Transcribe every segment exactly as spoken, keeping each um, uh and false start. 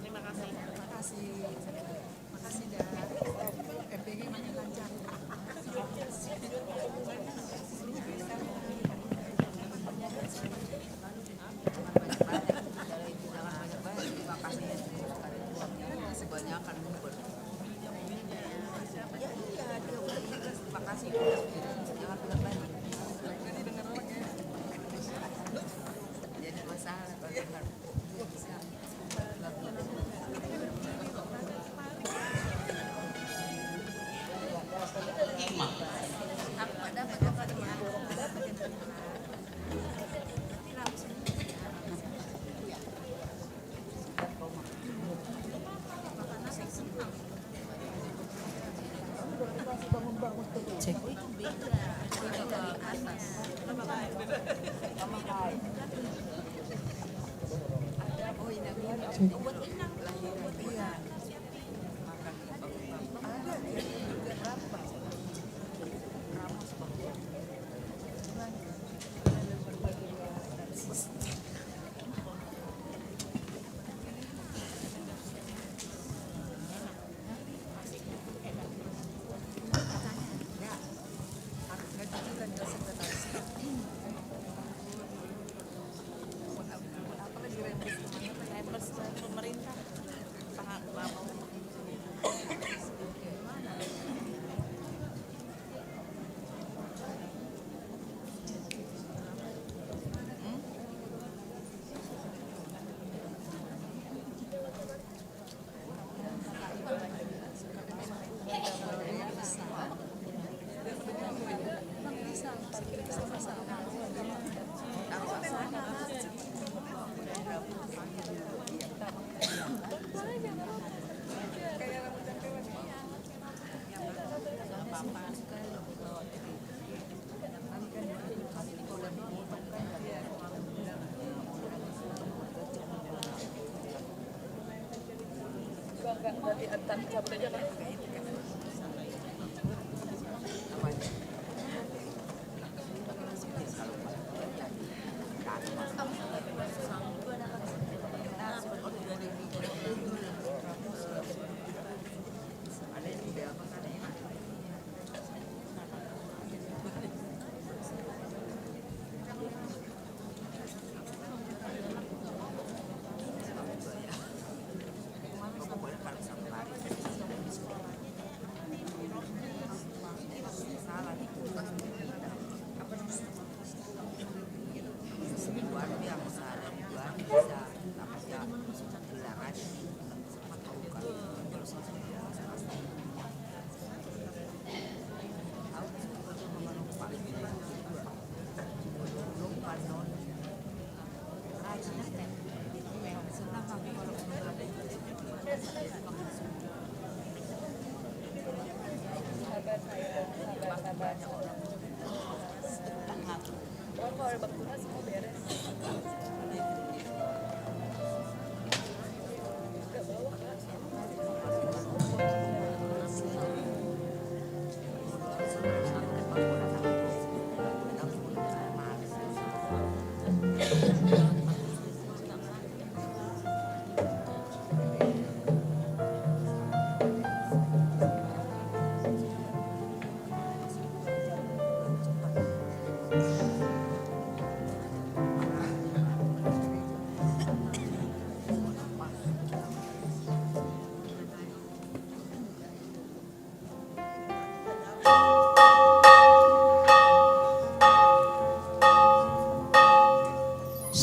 Terima kasih. Makasih, Da. F B G makin lancar. Kebanyakan. Ya, iya, dia udah ikhlas. Makasih, Da. Jangan bilang banyak. Jadi masalah. Cek. Reimbursement pemerintah.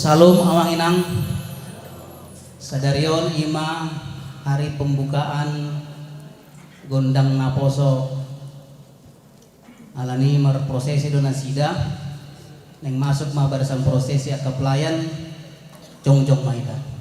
Syalom amang inang. Sadari on ima hari pembukaan gondang naposo. Alani marprosesi do nasida. Naeng masuk ma barisan prosesi angka pelayan. Jongjong ma hita.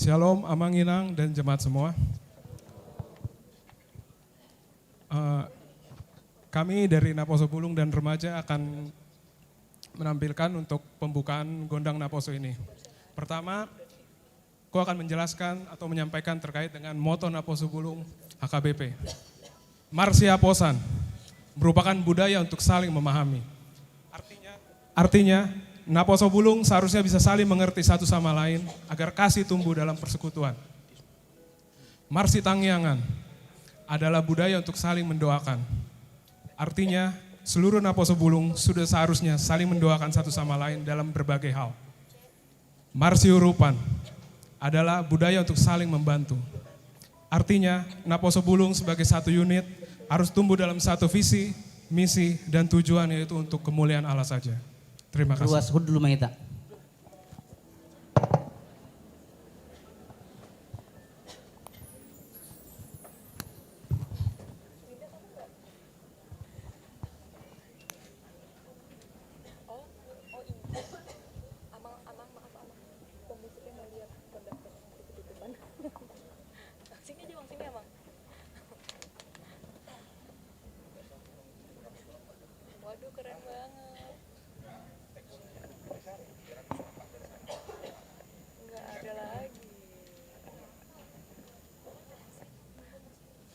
Shalom, Amang, Inang, dan jemaat semua. Eh, kami dari Naposo Bulung dan Remaja akan menampilkan untuk pembukaan Gondang Naposo ini. Pertama, aku akan menjelaskan atau menyampaikan terkait dengan moto Naposo Bulung H K B P. Marsiaposan merupakan budaya untuk saling memahami. Artinya, artinya, Naposo Bulung seharusnya bisa saling mengerti satu sama lain agar kasih tumbuh dalam persekutuan. Marsitangiangan adalah budaya untuk saling mendoakan. Artinya, seluruh Naposo Bulung sudah seharusnya saling mendoakan satu sama lain dalam berbagai hal. Marsiurupan adalah budaya untuk saling membantu. Artinya, Naposo Bulung sebagai satu unit harus tumbuh dalam satu visi, misi, dan tujuan, yaitu untuk kemuliaan Allah saja. Terima kasih. Ruas hudlu maita. Oh, oh, iya. Amang, amang, maaf, amang. Pemusiknya mau lihat konduktornya tutupan. Sini aja, Bang, sini, Amang. Waduh, keren banget. Nggak ada lagi.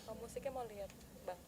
Pemusiknya mau lihat, Bang.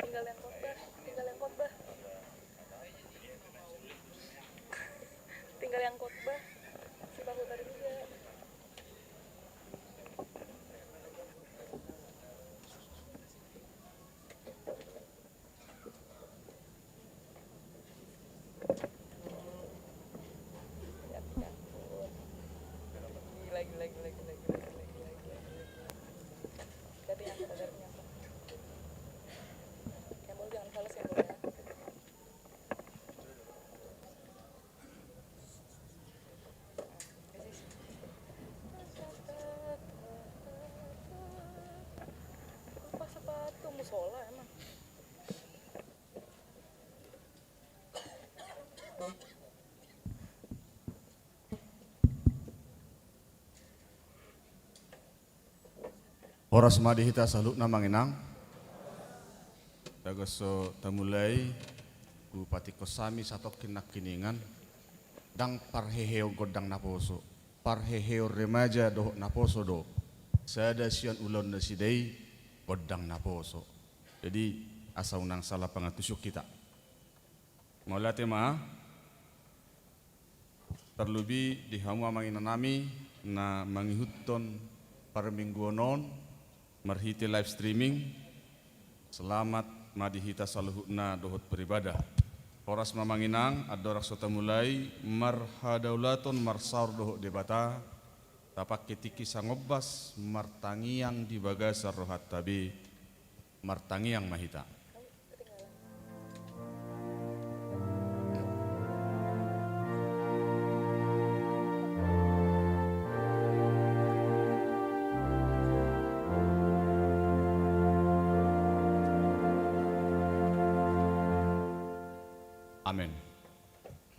Tinggal yang khotbah, tinggal yang khotbah. Tinggal yang khotbah. Si Pak Hutar juga. Lupa sepatu, musola emang. Horas ma di hita saluhutna amang inang. Bagas so tamulai, hupatingkos hami satongkin nangkiningan, ndang parheheon gondang naposo, parheheon remaja dohot naposo do sada sian ulaon nasida i gondang naposo. Jadi asa unang salah pangantusion hita. Mauliate ma. Tarlobi di hamu amang inang nami na mangihuthon parmingguon on marhite live streaming. Selamat ma di hita saluhutna dohot beribadah. Horas ma amang inang, andorang so tamulai marhadaulaton marsaor dohot Debata, tapangke tingki sangombas martangiang di bagasan rohanta be. Martangiang ma hita. Amen.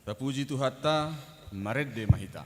Tapuji Tuhanta, marende ma hita.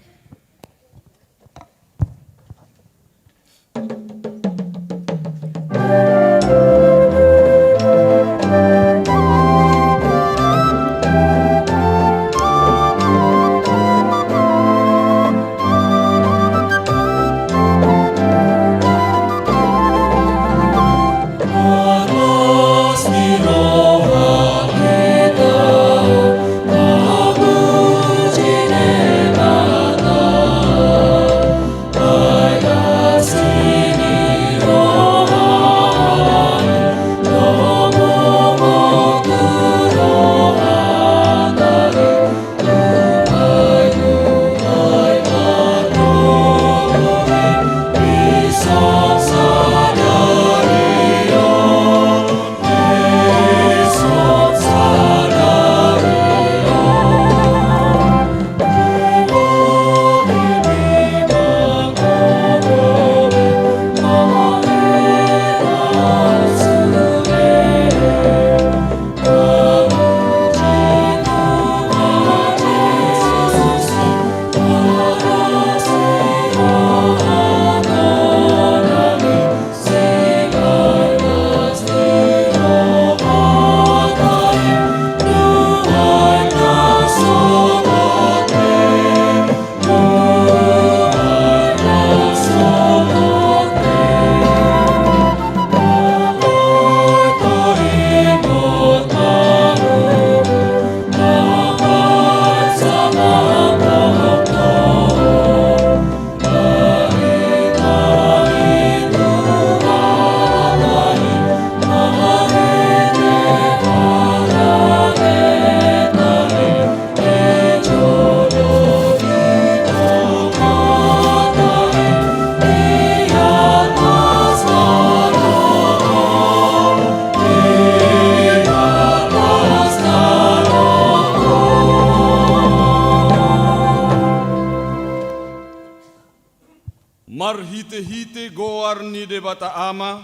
Marhite-hite goar ni Debata Ama,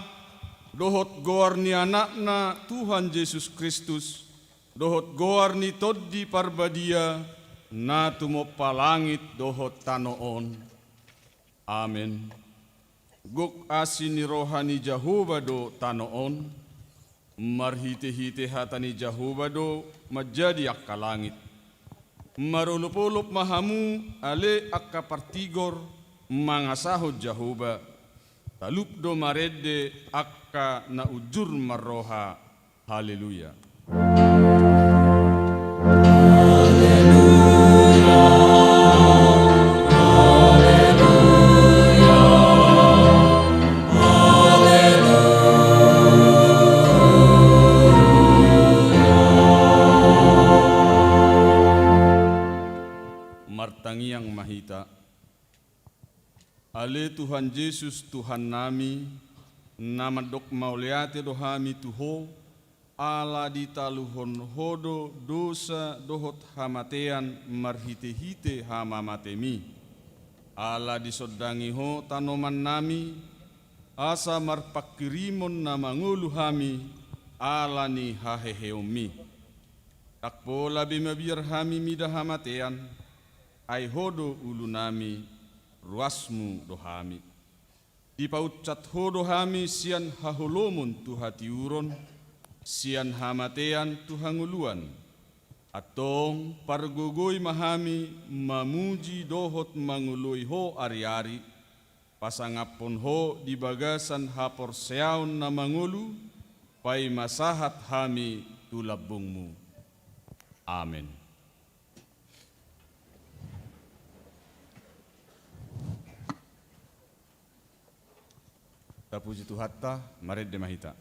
dohot goar ni Anakna Tuhan Jesus Kristus, dohot goar ni Tondi Parbadia, na tumompa langit dohot tano on. Amen. Gok asi ni roha ni Jahowa do tano on, marhite-hite hata ni Jahowa do manjadi angka langit. Marolop-olop ma hamu ale angka partigor mangasahon Jahowa, talup do marende angka na unjur marroha. Haleluya. Martangiang ma hita. Ale Tuhan Jesus, Tuhannami, na mandok mauliate do hami tu Ho, ala ditaluhon Ho do dosa dohot hamatean marhite-hite hamamatemi. Ala disondangi Ho tanomannami, asa marpanghirimon na mangolu hami ala ni haheheonmi. Ndang pola be mabiar hami mida hamatean, ai Ho do ulunami, ruasmu do hami. Dipaunsat Ho do hami sian haholomon tu hatiuron, sian hamatean tu hangoluan. Antong pargogoi ma hami mamuji dohot mangoloi Ho ari-ari, pasangaphon Ho di bagasan haporseaon na mangolu, paima sahat hami tu lambungmu. Amen. Tapuji Tuhanta, marende ma hita.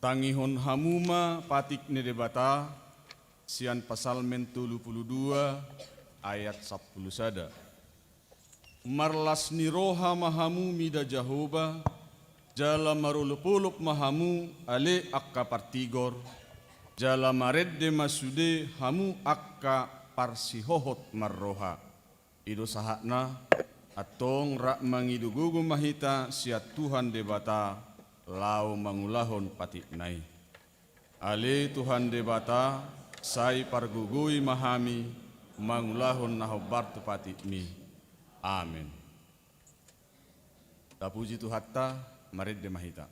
Tangihon hamu ma patik ni Debata, sian Psalmen tolu pulu dua ayat sampulu sada. Marlas ni roha ma hamu mida Jahowa, jala marolopolop ma hamu ale angka partigor, jala marende ma sude hamu angka parsihohot marroha. I do sahatna, antong rap mangido gogo ma hita sian Tuhan Debata, laho mangulahon patikna i. Ale Tuhan Debata, sai pargogoi ma hami mangulahon na hombar tu patikmi. Amen. Tapuji Tuhanta, marende ma hita.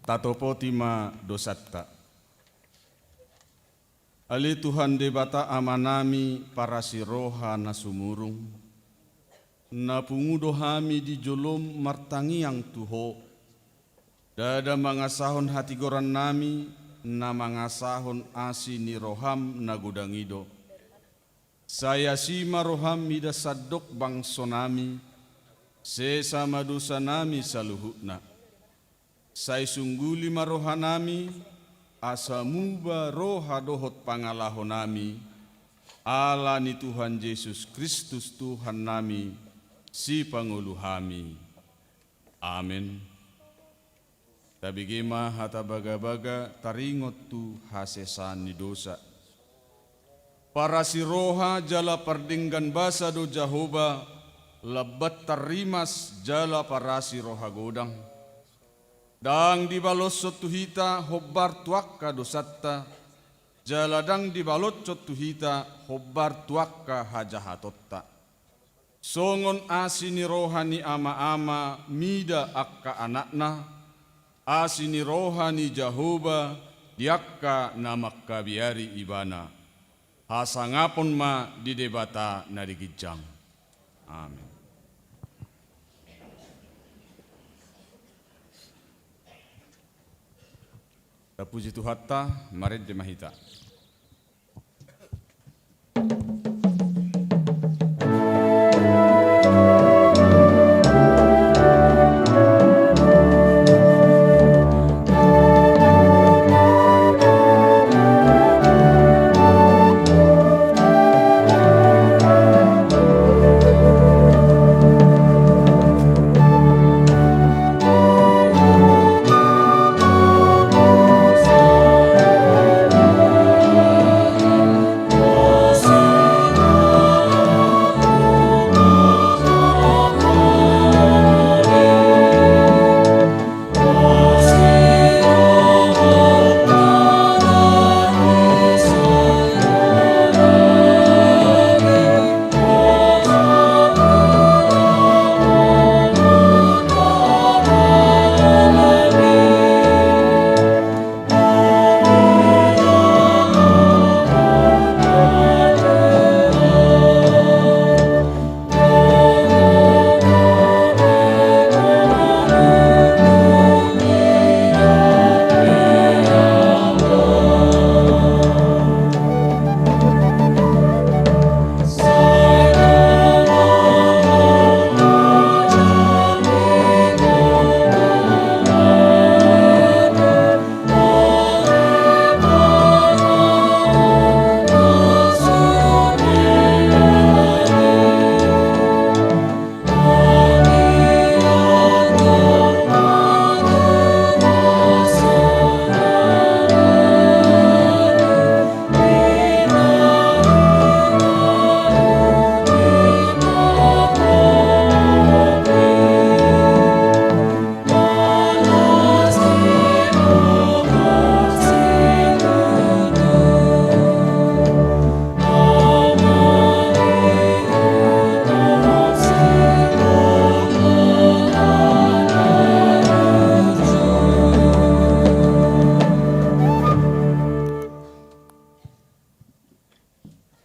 Tatopoti ma dosanta. Ale Tuhan Debata Amanami parasi roha na sumurung, na pungu do hami di jolom martangiang tu Ho. Ndada mangasahon hatigorannami, na mangasahon asi ni roham na godang i do. Sai asi ma roham mida sandok bangsonami, sesa ma dosanami saluhutna. Sai sungguli ma rohanami, asa muba roha dohot pangalahonami, ala ni Tuhan Jesus Kristus Tuhannami, Sipangolu hami. Amen. Tabege ma hata bagabaga taringot tu hasesaan ni dosa. Parasi roha jala pardenggan basa do Jahowa, lambat tarrimas jala parasi roha godang. Ndang dibaloshon tu hita hombar tu angka dosanta, jala ndang dibaloshon tu hita hombar tu angka hajahatonta. Songon asi ni roha ni ama-ama mida angka anakna, asi ni roha ni Jahowa di angka na mangkabiari Ibana. Hasangapon ma di Debata na di ginjang. Amen. Tapuji Tuhanta, marende ma hita.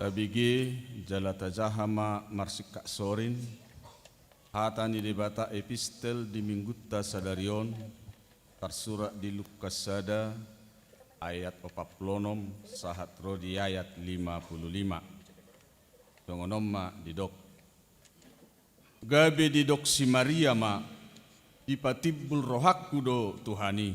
Tabege jala tajaha ma marsingkat sorin hata ni Debata, epistel di Minggunta sadari on, tarsurat di Lukas sada, ayat opat pulu onom sahat ro di ayat lima pulu lima. Songon on ma didok. Gabe didok si Maria ma, dipatimbul rohangku do Tuhan i.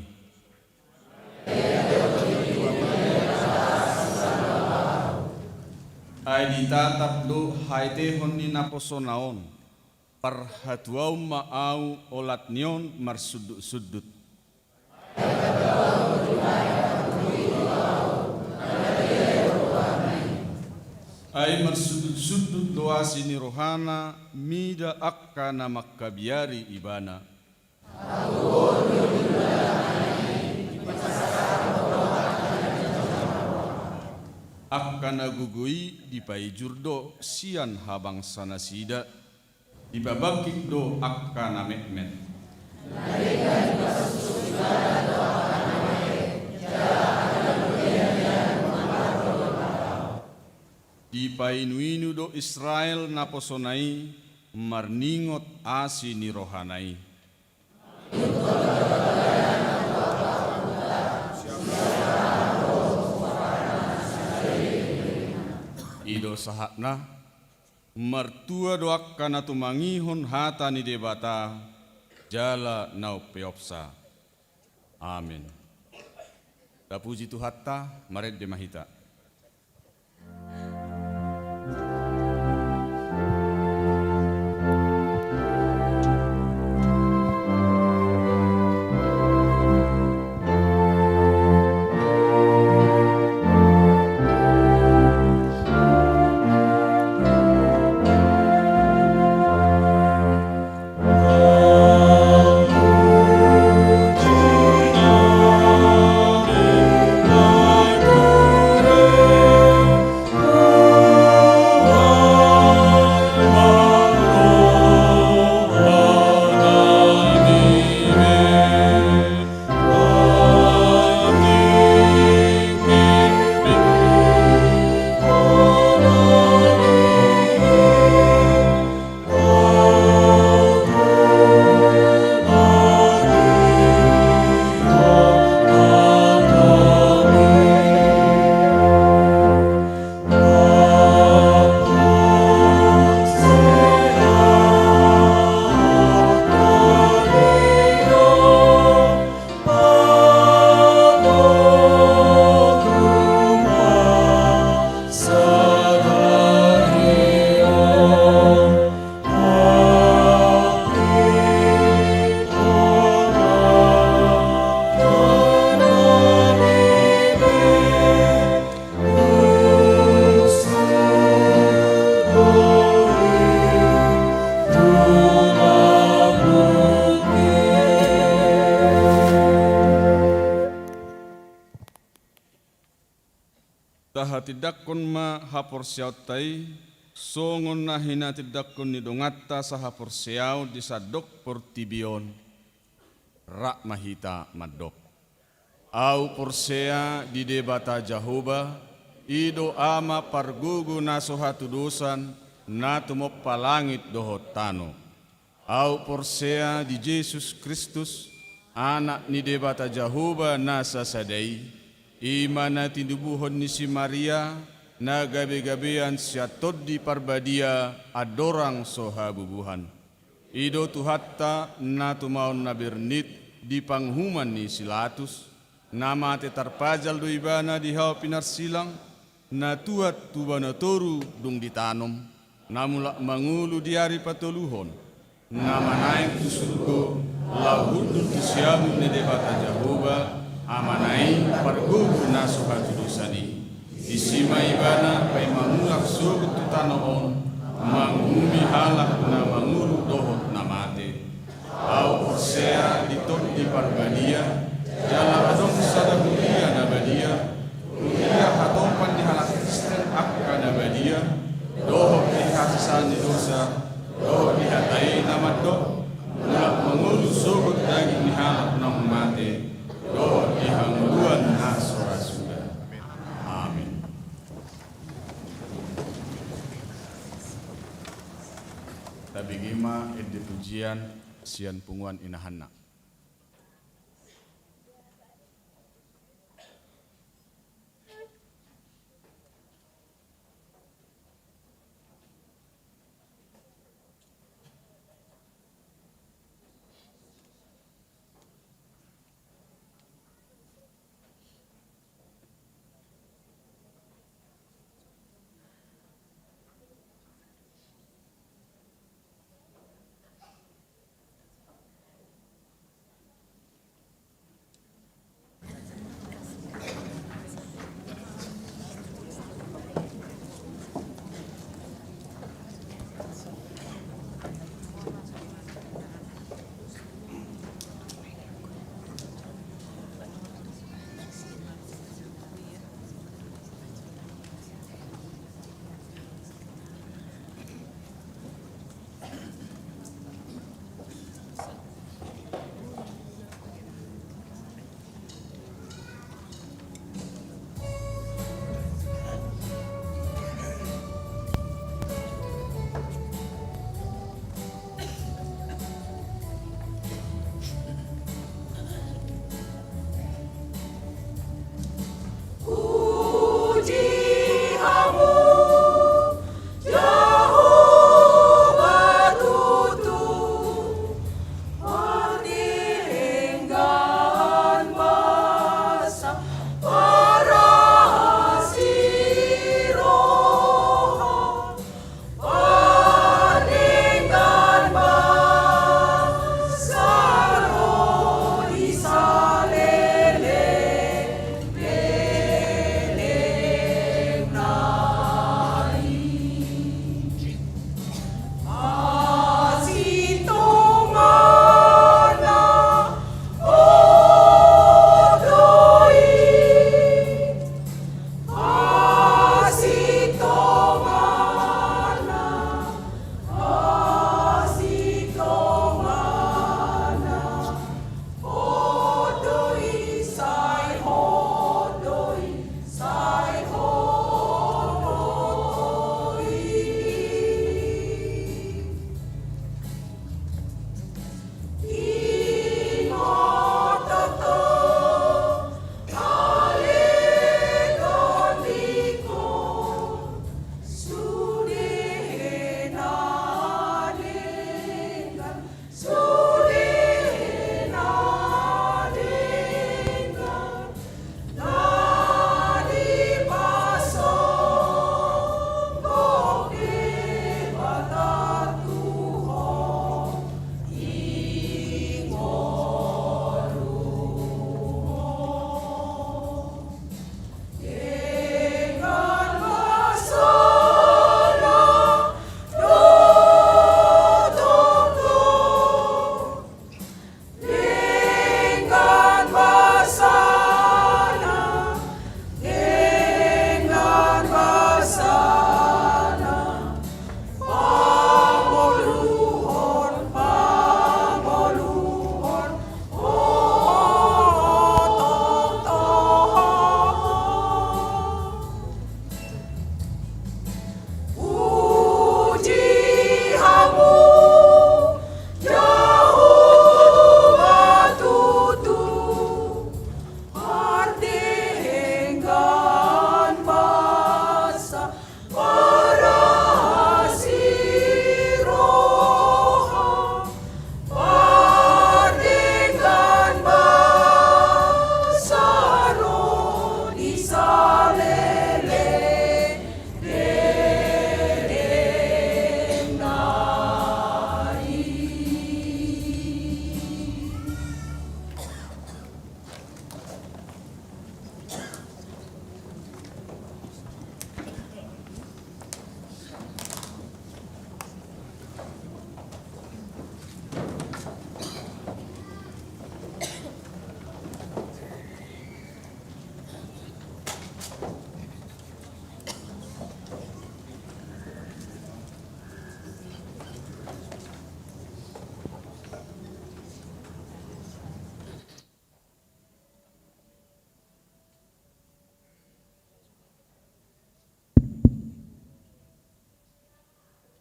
Ai ditatap do haetehon ni naposona on, parhatuaon ma ahu olat ni on marsundutsundut. Ai marsundutsundut do asi ni rohana mida angka na mangkabiari ibana. Angka na gogo i dipaijur do sian habangsa nasida. Dipabangkit do angka na metmet. Dipainuinu do Israel naposona i marningot asi ni rohana i. I do sahatna. Martua do angka na tumangihon hata ni Debata jala na umpeopsa. Amen. Tapuji Tuhanta, marende ma hita. Tahatindangkon ma haporseaonta i, songon na hinatindangkon ni donganta sahaporseaon di sandok portibi on. Rap ma hita mandok. Ahu porsea di Debata Jahowa, i do Ama pargogo na so hatudosan, na tumompa langit dohot tano. Ahu porsea di Jesus Kristus, Anak ni Debata Jahowa na sasada i, i ma na tinubuhon ni si Maria, na gabegabean sian Tondi Parbadia andorang so habubuhan. I do Tuhanta na tumaon na bernit di panguhuman ni si Latus, na mate tarpajal do ibana di hau pinarsilang, na tuat tu banua toru dung ditanom, na mulak mangolu di ari patoluhon, na manaek tu surgo, laho hundul tu siamun ni Debata Jahowa, Amana i pargogo na so hatudosan i. Disi ma ibana paima mulak sogot tu tano on, manguhumi halak na mangolu dohot na mate. Ahu porsea di Tondi Parbadia, jala adong sada huria na badia, huria hatompan ni halak Kristen angka na badia, dohot di hasesaan ni dosa, dohot di hata i na mandok, mulak mangolu sogot daging ni halak naung mate, dohot di hangoluan na so ra suda. Amin. Tabege ma ende pujian sian punguan inahanna.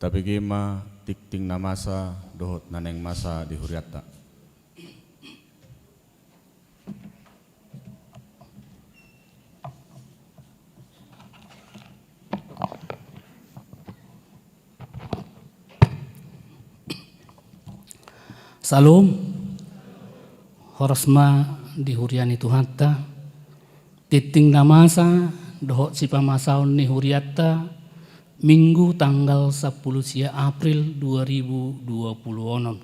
Tabege ma Tingting na masa dohot na naeng masa di hurianta. Salom. Horas ma di huria ni Tuhanta. Tingting na masa dohot sipamasaon ni hurianta, Minggu tanggal sampulu sia April dua ribu dua puluh onom.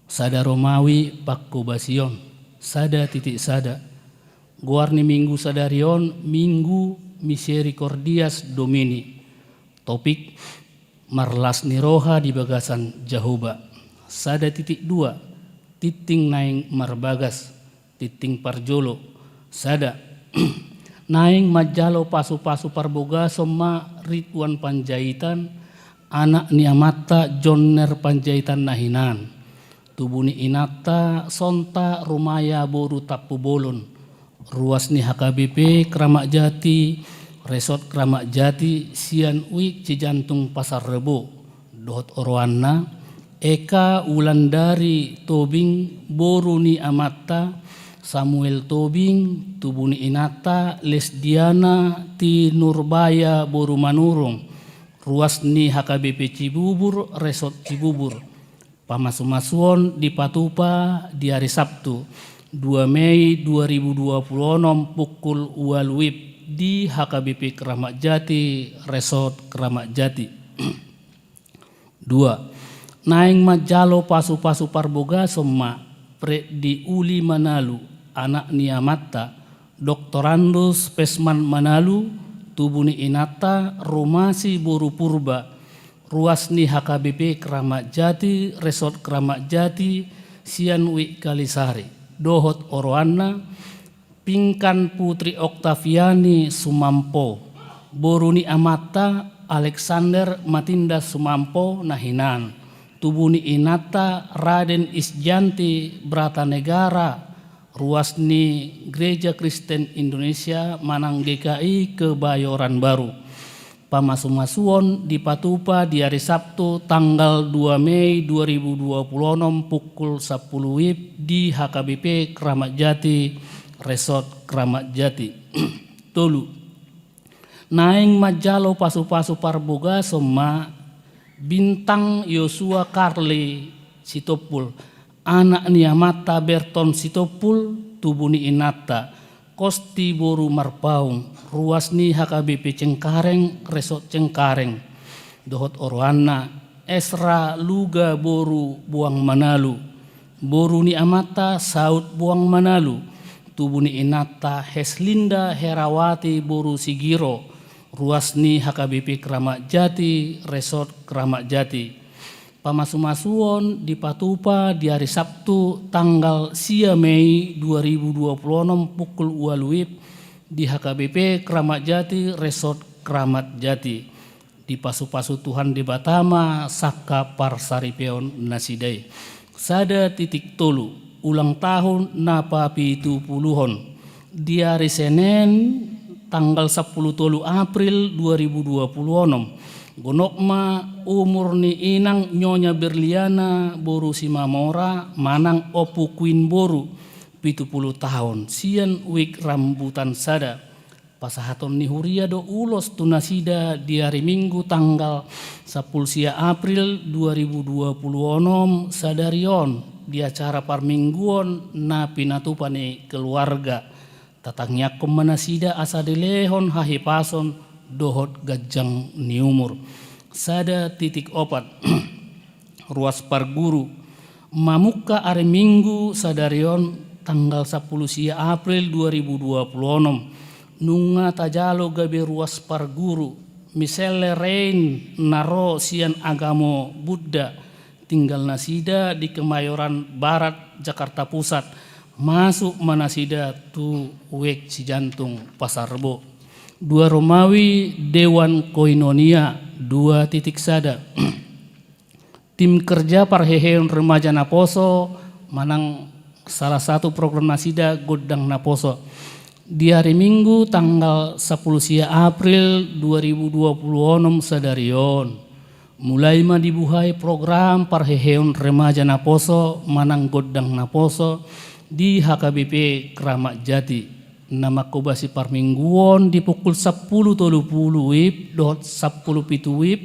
Sada Romawi pangkobasion, sada titik sada. Goar ni Minggu sadari on Minggu Misericordias Domini. Topik: Marlas ni roha di bagasan Jahowa. Sada titik dua. Tingting naeng marbagas. Tingting parjolo. Sada. Naeng manjalo pasupasu parbogason ma Ridwan Panjaitan, anak ni amanta Jonner Panjaitan na hinan. Tubu ni inanta Sonta Rumaya boru Tampubolon, ruas ni H K B P Kramat Jati, Resort Kramat Jati, sian Uik Cijantung Pasar Rebo, dohot oroanna. Eka Wulandari Tobing, boru ni amanta Samuel Tobing, tubu ni inanta Lesdiana Tinurbaya boru Manurung, ruas ni H K B P Cibubur, Resort Cibubur. Pamasumasuon dipatupa di ari Sabtu, dua Mei dua ribu dua puluh onom, pukul ualu WIB di H K B P Kramat Jati, Resort Kramat Jati. Dua. Naeng manjalo pasupasu parbogason ma Freddy Uli Manalu, anak ni amanta Doktorandus Pesman Manalu, tubu ni inanta Rumasi boru Purba, ruas ni H K B P Kramat Jati, Resort Kramat Jati, sian Uik Kalisari, dohot oroanna. Pingkan Putri Oktaviani Sumampo, boru ni amanta Alexander Matinda Sumampo na hinan, tubu ni inanta Raden Isjanti Bratanegara, ruas ni Gereja Kristen Indonesia manang G K I Kebayoran Baru. Pamasumasuon dipatupa di ari Sabtu tanggal dua Mei dua ribu dua puluh onom, pukul sampulu WIB di H K B P Kramat Jati, Resort Kramat Jati. Tolu. Naeng manjalo pasupasu parbogason ma Bintang Yosua Karli Sitompul, anak ni amanta Berton Sitompul, tubu ni inanta Kosti boru Marpaung, ruas ni H K B P Cengkareng, Resort Cengkareng, dohot oroanna. Esra Luga boru Boang Manalu, boru ni amanta Saud Boang Manalu, tubu ni inanta Heslinda Herawati boru Sigiro, ruas ni H K B P Kramat Jati, Resort Kramat Jati. Pamasumasuon dipatupa di ari Sabtu tanggal sia Mei dua ribu dua puluh onom, pukul ualu WIB di H K B P Kramat Jati, Resort Kramat Jati. Dipasupasu Tuhan Debata ma sangkap parsaripeon nasida i. Sada titik tolu. Ulang tahun na papitupuluhon. Di ari Senen tanggal sampulu tolu April dua ribu dua puluh onom, gonop ma umur ni inang Nyonya Berliana boru Simamora manang Ompu Kuin boru, pitu pulu taon, sian Uik Rambutan Sada. Pasahaton ni huria do ulos tu nasida di ari Minggu tanggal sampulu sia April dua ribu dua puluh onom sadari on di acara parmingguon na pinatupa ni keluarga. Tatangiangkon ma nasida asa dilehon hahipason dohot ganjang ni umur. Sada titik opat. Ruas parguru. Mamungka ari Minggu sadari on tanggal sampulu sia April dua ribu dua puluh onom, nunga tajalo gabe ruas parguru Michelle Rein na ro sian agamo Buddha, tinggal nasida di Kemayoran Barat, Jakarta Pusat. Masuk ma nasida tu Uek Cijantung Pasar Rebo. Dua Romawi, Dewan Koinonia dua titik sada. Tim kerja parheheon remaja naposo manang salah satu program nasida gondang naposo. Di ari Minggu tanggal sampulu sia April dua ribu dua puluh onom sadari on, Mulai ma dibuhai program parheheon remaja naposo manang gondang naposo di H K B P Kramat Jati, na mangkobasi parmingguon di pukul sampulu tolu pulu WIB dohot sampulu pitu WIB,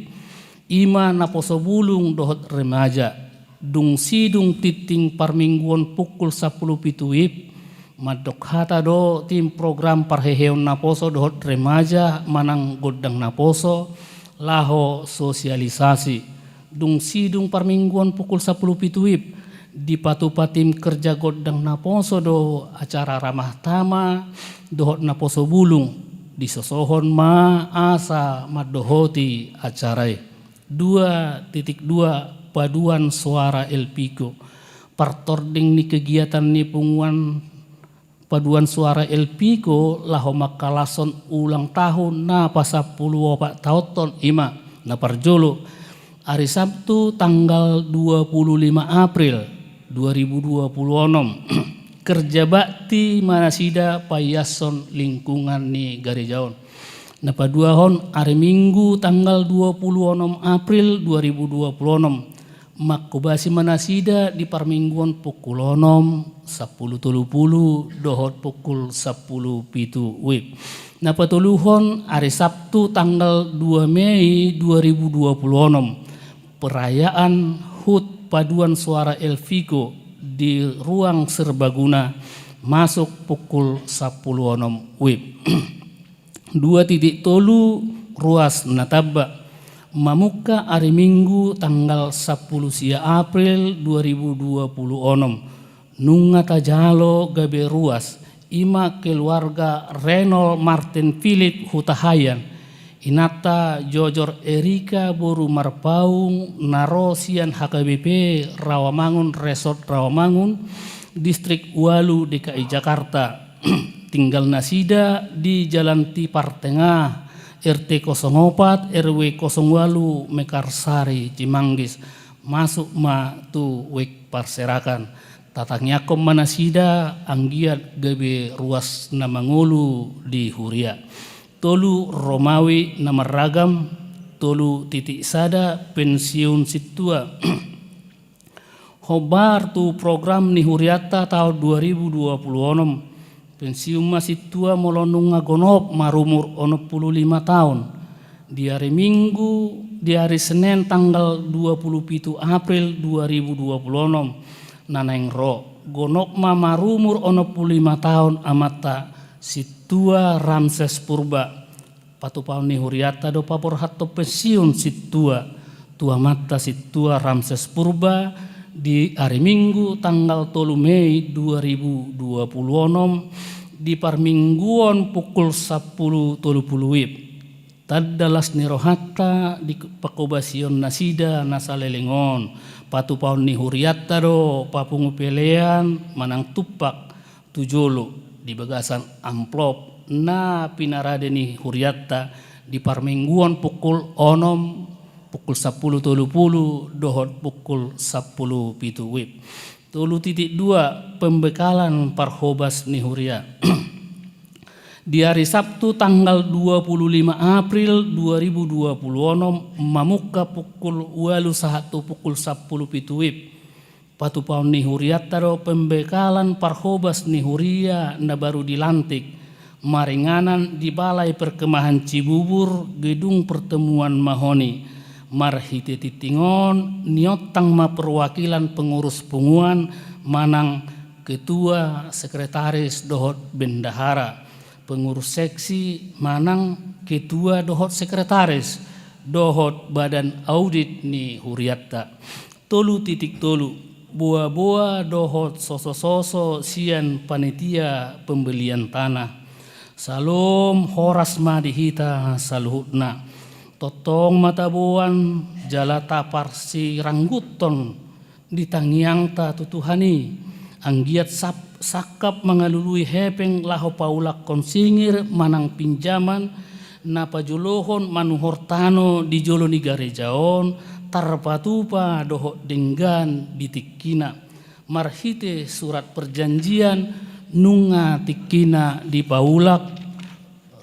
i ma naposo bulung dohot remaja. Dung sidung tintin parmingguon pukul sampulu pitu WIB, mandok hata do tim program parheheon naposo dohot remaja manang gondang naposo, laho sosialisasi. Dung sidung parmingguon pukul sampulu pitu WIB, dipatupa tim kerja gondang naposo do acara ramah tamah dohot naposo bulung, disosohon ma asa mandohoti acara i. Dua titik dua, paduan suara Elpiko. Partording ni kegiatan ni punguan paduan suara Elpiko laho mangkalashon ulang tahun na pasampulu opat taonhon, i ma na parjolo, ari Sabtu tanggal dua pulu lima April dua ribu dua pulu onom, kerja bakti ma nasida paiashon lingkungan ni gareja on. Na paduahon, ari Minggu tanggal dua pulu onom April dua ribu dua pulu onom, mangkobasi ma nasida di parmingguon pukul onom, sampulu tolu pulu dohot pukul sampulu pitu WIB. Na patoluhon, ari Sabtu tanggal dua Mei dua ribu dua pulu onom, perayaan HUT paduan suara Elpiko di ruang serbaguna, masuk pukul sampulu onom WIB. Dua titik tolu, ruas na tamba. Mamungka ari Minggu tanggal sampulu sia April dua ribu dua pulu onom, nunga tajalo gabe ruas, i ma keluarga Renol Martin Philip Hutahaean, inanta Jojor Erika boru Marpaung, na ro sian H K B P Rawamangun Resort Rawamangun, Distrik ualu, D K I Jakarta. Tinggal nasida di Jalan Tipartengah, R T kosong opat, R W kosong ualu, Mekarsari, Cimanggis. Masuk ma tu wijk parserakan. Tatangiangkon ma nasida anggiat gabe ruas na mangolu di huria. Tolu, Romawi na marragam. Tolu titik sada, pensiun sintua. Hombar tu program ni hurianta taon dua ribu dua pulu onom, pensiun ma sintua molo nunga gonop marumur onom pulu lima taon. Di ari Minggu, di ari Senen tanggal dua pulu pitu April dua ribu dua pulu onom, na naeng ro, gonop ma marumur onom pulu lima taon amanta, sintua Ramses Purba. Patupaon ni hurianta do paborhathon pensiun sintua tu amanta sintua Ramses Purba di ari Minggu tanggal tolu Mei dua ribu dua pulu onom, di parmingguon pukul sampulu tolu pulu WIB. Tanda las ni rohanta di pangkobasion nasida na saleleng on. Patupaon ni hurianta do papungu pelean manang tumpak tu jolo di bagasan amplop na pinarade ni hurianta di parmingguon pukul onom, pukul sampulu tolu pulu dohot pukul sampulu pitu WIB. Tolu titik dua, pembekalan parhobas ni huria. Di ari Sabtu tanggal dua pulu lima April dua ribu dua pulu onom, mamungka pukul ualu sahat tu pukul sampulu pitu WIB. Patupaon ni hurianta do pembekalan parhobas ni huria na baru dilantik, maringanan di Balai Perkemahan Cibubur, Gedung Pertemuan Mahoni, marhite tintin on niontang ma perwakilan pengurus punguan manang ketua, sekretaris dohot bendahara, pengurus seksi manang ketua dohot sekretaris, dohot badan audit ni hurianta. Tolu titik tolu, boa-boa dohot soso-soso sian panitia pembelian tanah. Salom horas ma di hita saluhutna. Tongtong ma taboan jala taparsirangguthon di tangiangta tu Tuhan i, anggiat sap-, sangkap mangalului hepeng laho paulakhon singir manang pinjaman na pajolohon manuhor tano di jolo ni gareja on, tarpatupa dohot denggan di tingkina. Marhite surat perjanjian nunga tingkina dipaulak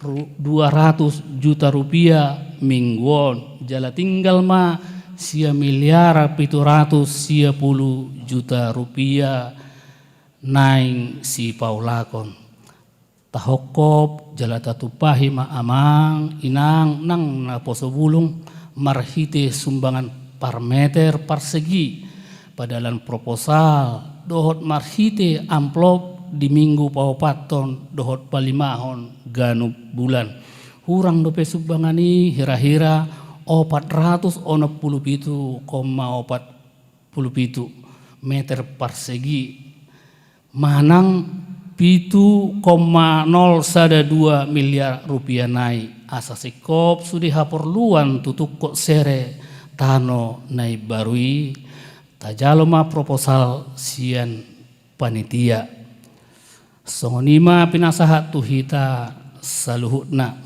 ru-, dua ratus juta rupiah minggu on. Jala tinggal ma sia miliar pitu ratus sia pulu juta rupia naeng sipaulakon. Tahophop jala tatumpahi ma amang inang nang naposo bulung marhite sumbangan parmeter parsegi, padalan proposal dohot marhite amplop di minggu paopathon dohot palimahon ganup bulan. Hurang dope sumbangan i hira-hira opat ratus onom pulu pitu koma opat pulu pitu meter parsegi, manang pitu koma nol sada dua miliar rupia nai. Asa singkop sude haporluan tu tungkot sere tano na imbaru i, tajalo ma proposal sian panitia. Songon i ma pinasahat tu hita saluhutna.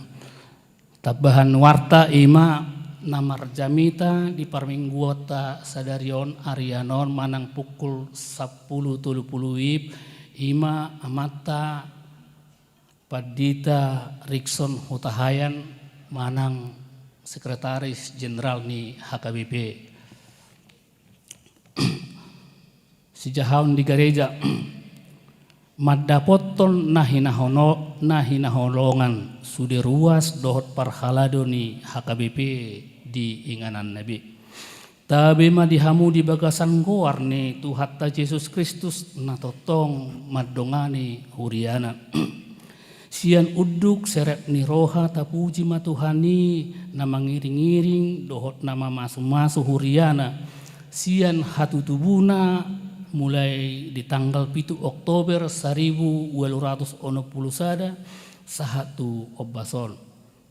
Tambahan warta i ma na marjamita di parmingguonta sadari on, arian on manang pukul sampulu tolu pulu wib, i ma amanta Pandita Rikson Hutahaean manang Sekretaris Jenderal ni H K B P. Sijahaon di gareja mandapothon na hinahono-, na hinaholongan sude ruas dohot parhalado ni H K B P di ingananna be. Tabe ma di hamu di bagasan goar ni Tuhanta Jesus Kristus na tongtong mandongani huriana. Sian unduk serep ni roha tapuji ma Tuhan i na mangiring-iring dohot na mamasumasu huriana sian hatutubuna mulai di tanggal pitu Oktober saribu ualu ratus onom pulu sada sahat tu ombas on.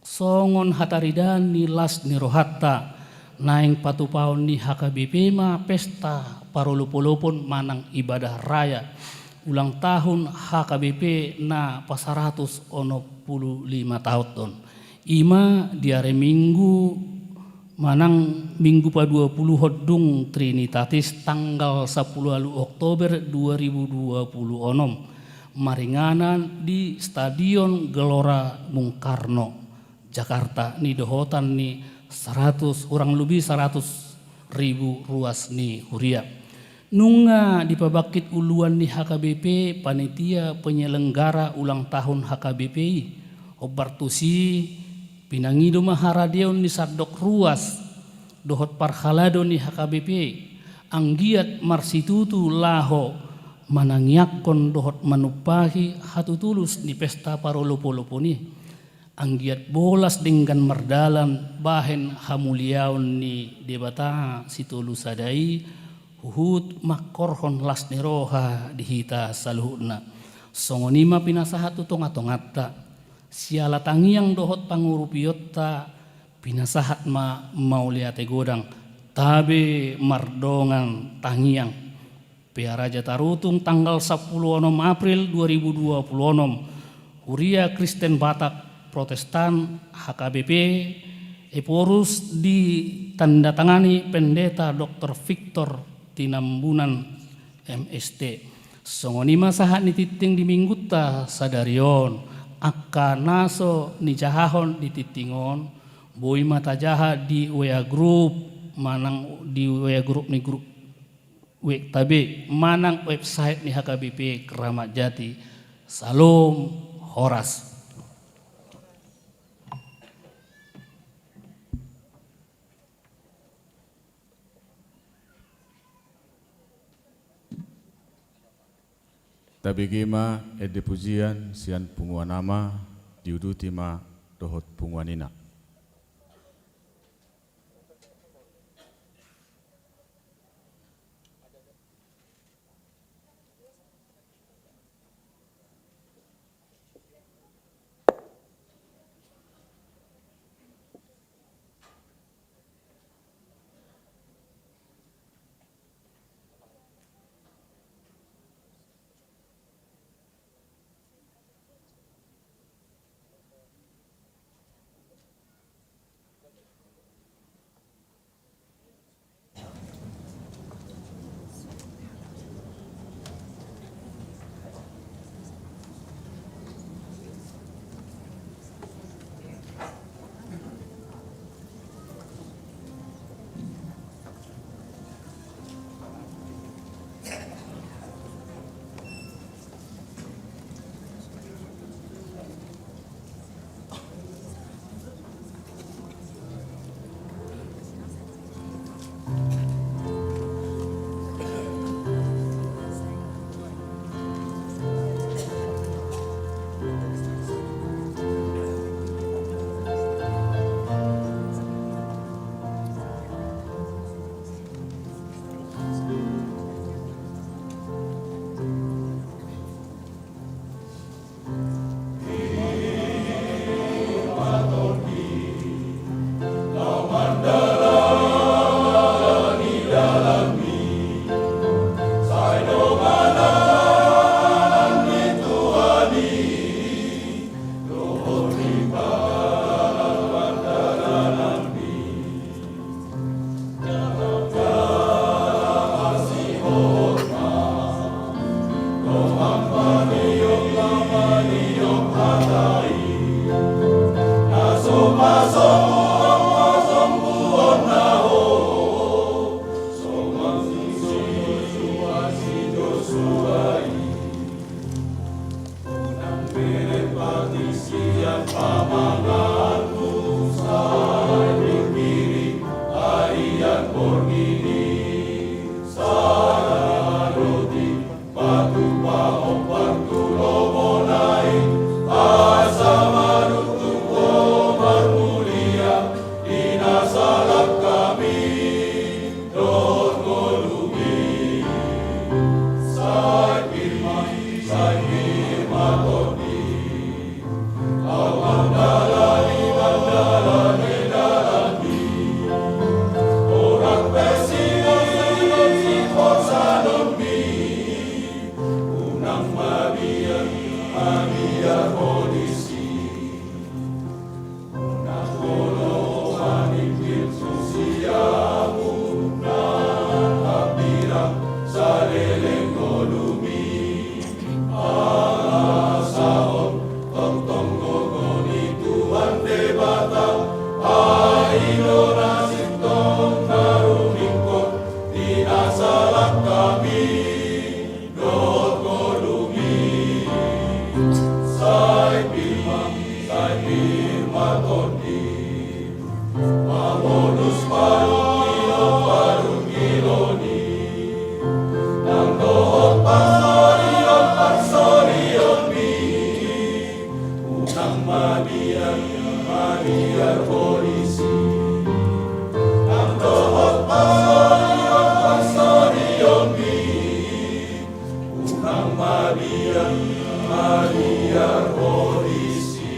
Songon hataridaan ni las ni rohanta, naeng patupaon ni H K B P ma pesta parolopolopon manang ibadah raya ulang tahun H K B P na pasaratus onom pulu lima taon on. I ma di ari Minggu manang Minggu paduapuluhon dung Trinitatis tanggal sampulu ualu Oktober dua ribu dua puluh onom, maringanan di Stadion Gelora Bung Karno, Jakarta, nidohotan ni saratus, hurang lobi saratus ribu ruas ni huria. Nunga dipabangkit uluan ni H K B P panitia penyelenggara ulang tahun H K B P i. Hombar tusi, pinangido ma haradeon ni sandok ruas dohot parhalado ni H K B P, anggiat marsitutu laho manangiangkon dohot manumpahi hatutulus ni pesta parolopolopon i. Anggiat bolas denggan mardalan bahen hamuliaon ni Debata Sitolu Sada i, huhut mangkorhon las ni roha di hita saluhutna. Songon i ma pinasahat tu tongatonganta. Siala tangiang dohot pangurupionta, pinasahat ma mauliate godang, tabe mardongan tangiang. Pearaja Tarutung, tanggal sampulu onom April dua ribu dua puluh onom, Huria Kristen Batak Protestan, H K B P, Ephorus, ditandatangani Pendeta Doktor Victor Tinambunan, M S T. Songon i ma sahat ni tingting di Minggunta sadari on, angka na so nijahahon di tingting on, boi ma tajaha di W A group, manang di W A group ni grup W K B, manang website ni H K B P Keramat Jati. Salom, horas. Tabege ma ende pujian sian punguan ama, diuduti ma dohot punguan ina. Di na salak hami dohot ngolumi, sai pir ma, sai pir ma tondi mamolus parungkilon, parungkilon i. Nang dohot parsorion, parsorionmi, unang mabiar, mabiar ho disi. Nang dohot parsorion, parsorionmi, unang mabiar, mabiar ho disi.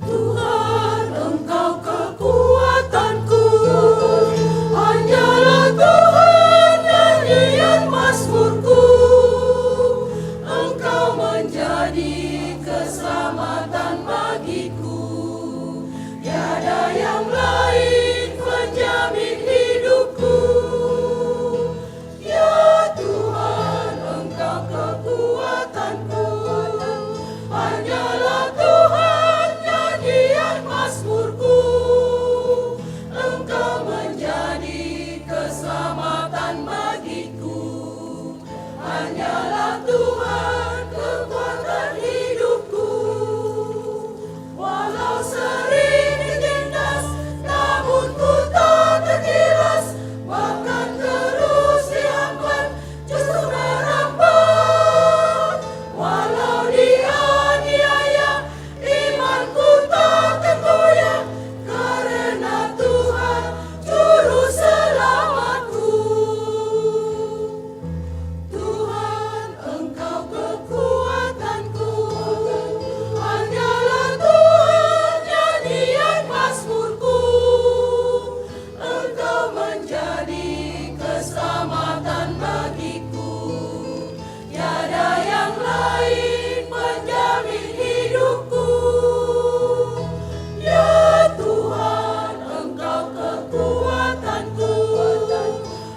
Tuhan, Engkau kekuatanku, hanyalah Tuhan nyanyian mazmurku. Engkau menjadi keselamatan bagiku, tiada yang lain penjamin hidupku. Ya Tuhan, Engkau kekuatanku, hanyalah Tuhan nyanyian mazmurku. Engkau menjadi keselamatan bagiku, hanyalah Tuhan kekuatan hidupku. Walau sering ditindas, namun ku tak tergilas, bahkan terus dihambat, justru merambat. Walau dianiaya, imanku tak tergoyang, karena Tuhan juru selamatku. Tuhan, Engkau kekuatanku, hanyalah Tuhan nyanyian mazmurku. Engkau menjadi keselamatan bagiku, tiada yang lain penjamin hidupku. Ya Tuhan, Engkau kekuatanku,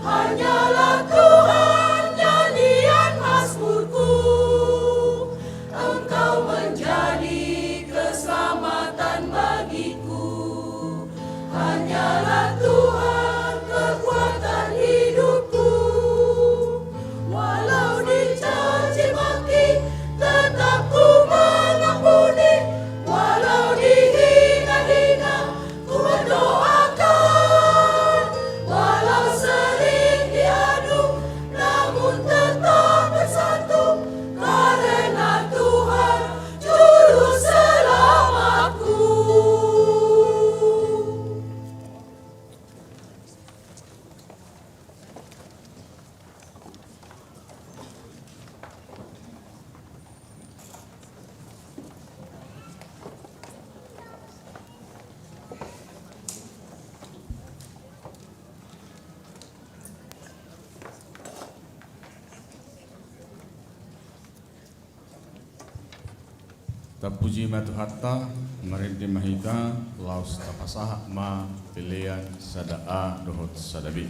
hanyalah Tuhan nyanyian mazmurku. Engkau menjadi keselamatan bagiku, hanyalah Tuhan kekuatan hidupku. Walau dicaci maki, tetap ku mengampuni. Walau dihina-hina, ku mendoakan. Walau sering diadu, namun tetap bersatu, karena Tuhan juru selamatku. Tapuji ma Tuhanta, marende ma hita, laos tapasahat ma pelean sada A dohot sada B.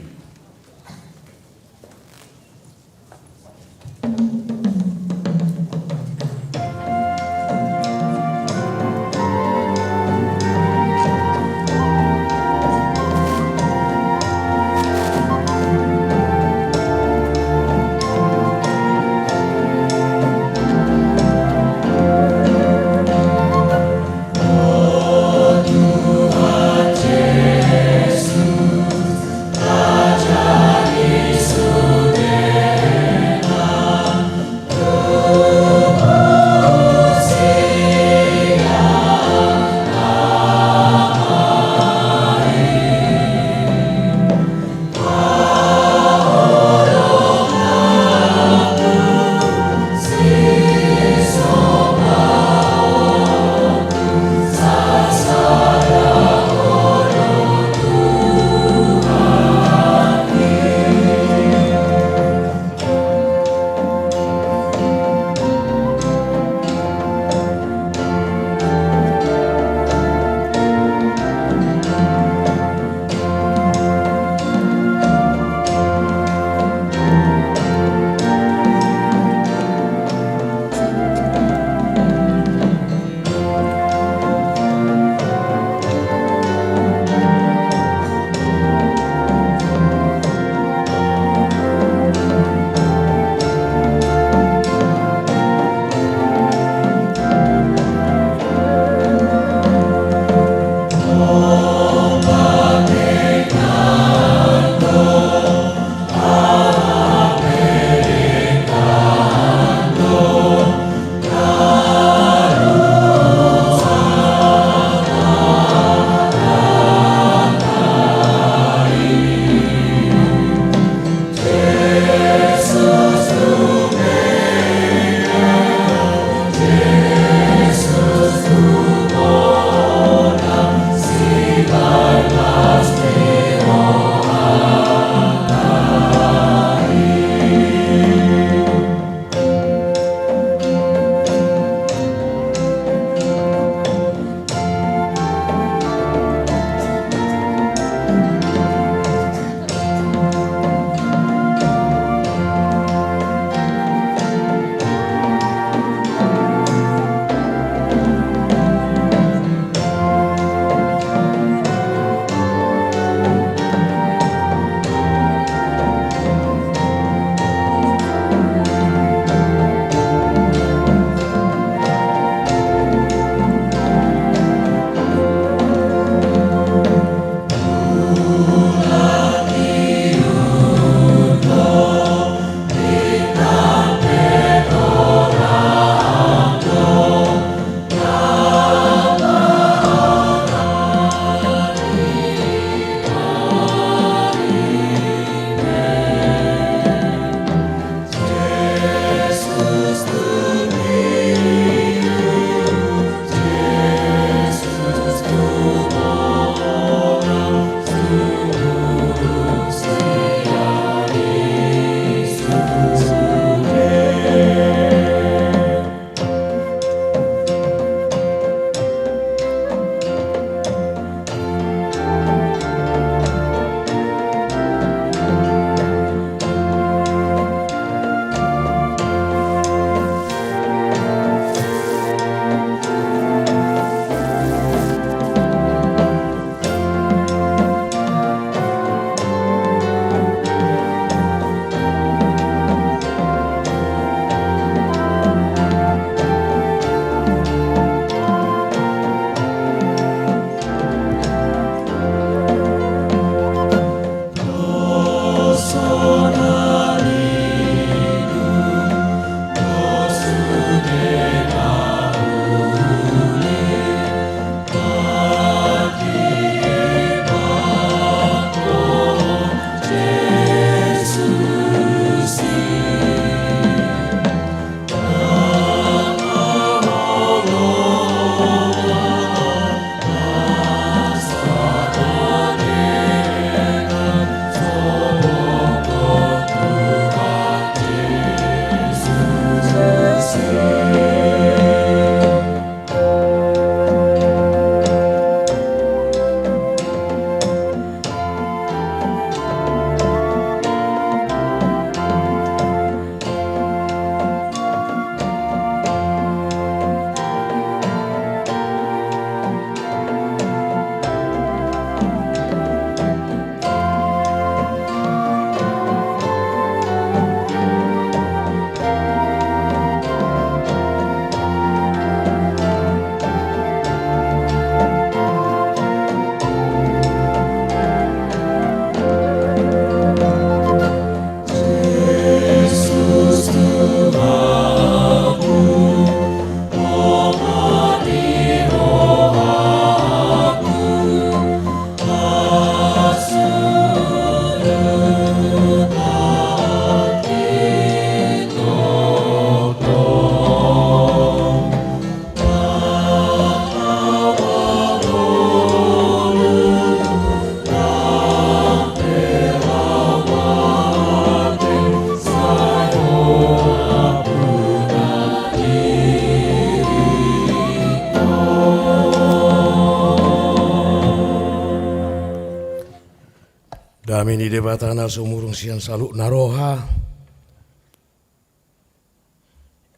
Dame ni Debata na sumurung sian saluhutna roha,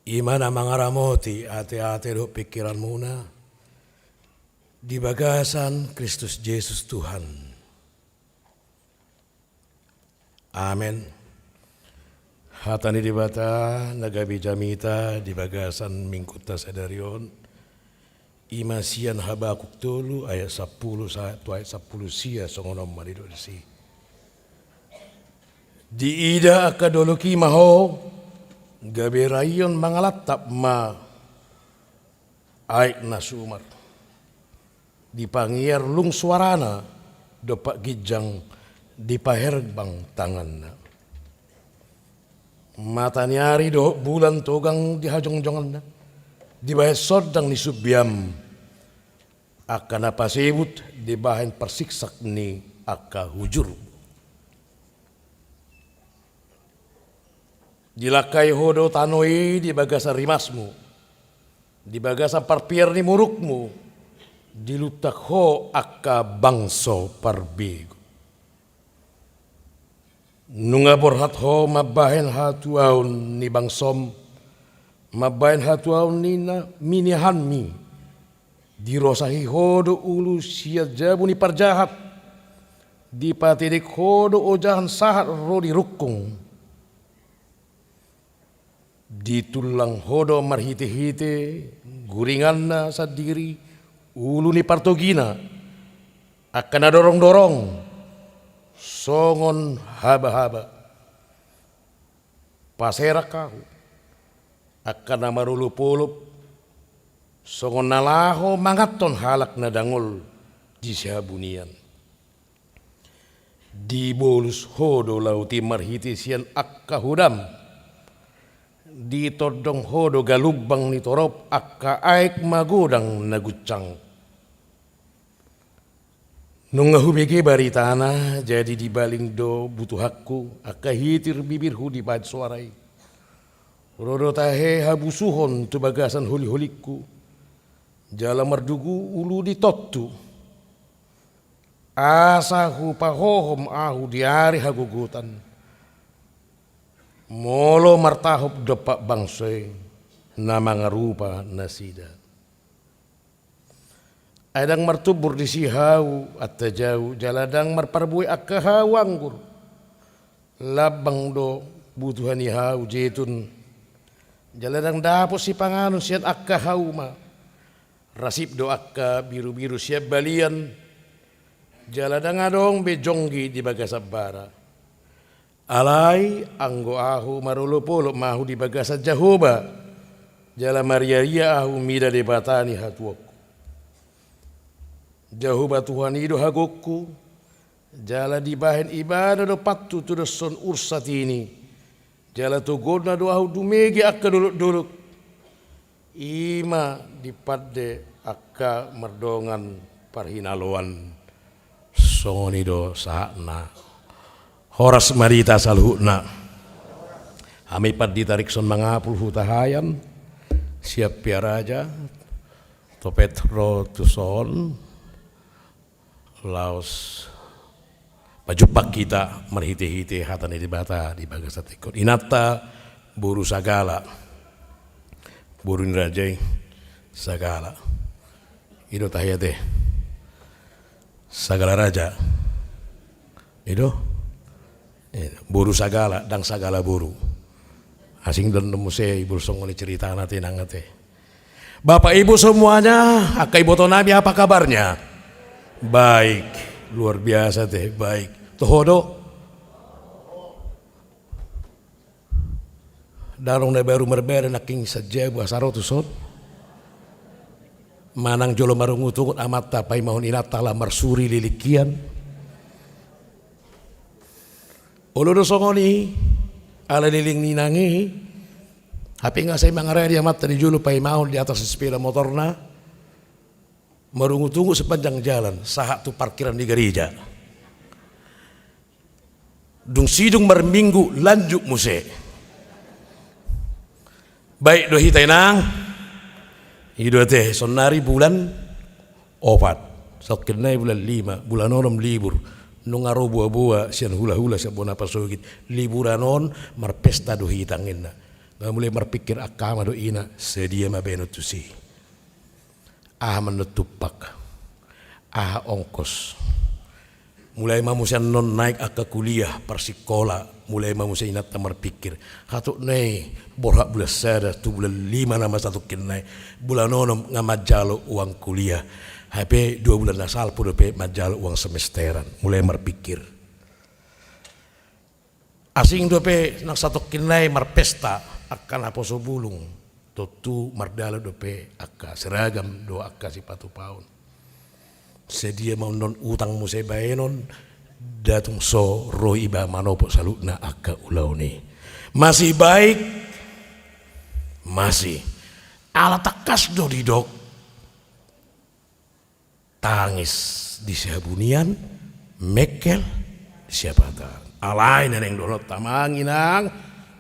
i ma na mangaramoti ateate dohot pingkiranmuna di bagasan Kristus Jesus Tuhan. Amen. Hata ni Debata na gabe jamita di bagasan Minggunta sadari on, i ma sian Habakuk tolu ayat sampulu sahat tu ayat sampulu sia, songon on ma didok disi. Diida angka dolok i ma ho, gabe raion mangalantap ma aek na sumar. Dipangiar lung suarana, dompak ginjang dipaherbang tanganna. Mata ni ari dohot bulan togang di hajongjonganna, dibahen sondang ni sumbiam, angka na pasebut dibahen parsiksak ni angka hujur. Dilangkai ho do tano i di bagasan rimasmu, di bagasan parpiar ni murukmu, diluntak ho angka bangso parbegu. Nunga borhat ho mambahen hatuaon ni bangsom, mambahen hatuaon ni na-, ni nihanmi. Dirosahi ho do ulu sian jabu ni parjahat, dipatedek ho do ojahan sahat ro di rungkung. Ditullang ho do marhitehite guringanna sandiri ulu ni partogina, angka na dorongdorong songon habahaba. Paserak ahu angka na marolopolop, songon na laho manganhon halak na dangol di sihabunian. Dibolus ho do laut i marhite sian angka hodam, ditondong ho do galumbang ni torop angka aek magodang na guncang. Nunga hubege baritana, jadi dibaling do butuhanku, angka hitir bibirhu dibahen soara i. Ro do tahe habusuhon tu bagasan holiholingku, jala mardugu ulu ni tontu. Asa hupahohom ahu di ari hagogotan, molo martahop dompak bangso i na mangarupa nasida. Ai ndang martumbur disi hau antajau, jala ndang marparbue angka hau anggur. Lambang do butuha ni hau jetun, jala ndang dapot sipanganon sian angka hauma. Rasip do angka birubiru sian balian, jala ndang adong be jonggi di bagasan bara. Alai anggo ahu marolopolop ma ahu di bagasan Jahowa, jala mariaria ahu mida Debata ni hatuaonku. Jahowa Tuhan i do hagoongku, jala dibahen Ibana do pantutudoshon ursat i, jala togonna do ahu dumege angka dolokdolok. I ma dipande angka mardongan parhinaloan. Songon i do sahatna. Horas ma di hita saluhutna. Hami pandita Rikson Mangapul Hutahaean, siap pia raja, topet ro tuson. Laos pajumpang hita marhitehite hata ni Debata di bagasan tingki on. Inanta boru Sagala, boru ni raja i Sagala. I do tahe ate. Sagala Raja. I do. Eh, boru Sagala, ndang Sagala boru. Asing do muse iboto songon i ceritana ate, inang ate. Bapak Ibu semuanya, angka ibotonami, apa kabarnya? Baik, luar biasa ate, baik. Toho do? Ndang adong na baru marbadan nangkin sadia boasa ro tuson. Manang jolo marungutungut amanta paimahon inanta ala marsuri lilingkian. Olo do songon i, ala liling ni inang i, hape nga sai mangaradi amanta di jolo paimahon di atas sepeda motorna, marungutungut sepanjang jalan, sahat tu parkiran ni gareja. Dung sidung marminggu lanjut muse. Baik do hita inang. I do ate, saonari bulan opat. Songkinna i bulan lima, bulan onom libur. Nunga ro boaboa sian hulahula sian bona pasogit, liburan on marpesta do hita ninna. Nga mulai marpikir angka ama dohot ina, sadia ma baenon tusi. Aha ma annon tumpak, aha ongkos. Mulai ma muse annon naek angka kuliah, parsikola, mulai ma muse inanta marpikir, hatop na i borhat bulan sada tu bulan lima nama satongkin na i, bulan onom nga manjalo uang kuliah. Hape dua bulan na salpu dope manjalo uang semesteran, mulai marpikir. Asing dope nang satongkin na i marpesta angka naposo bulung. Tontu mardalan dope angka seragam dohot angka sipatu paon. Sadia ma annon utang muse baenon, nda tung so ro iba manopot saluhutna angka ulaon i. Masih baik, masih. Ala tangkas do didok, tangis di sihabunian, mengkel di siapatan. Alai na naeng dohononta amang inang,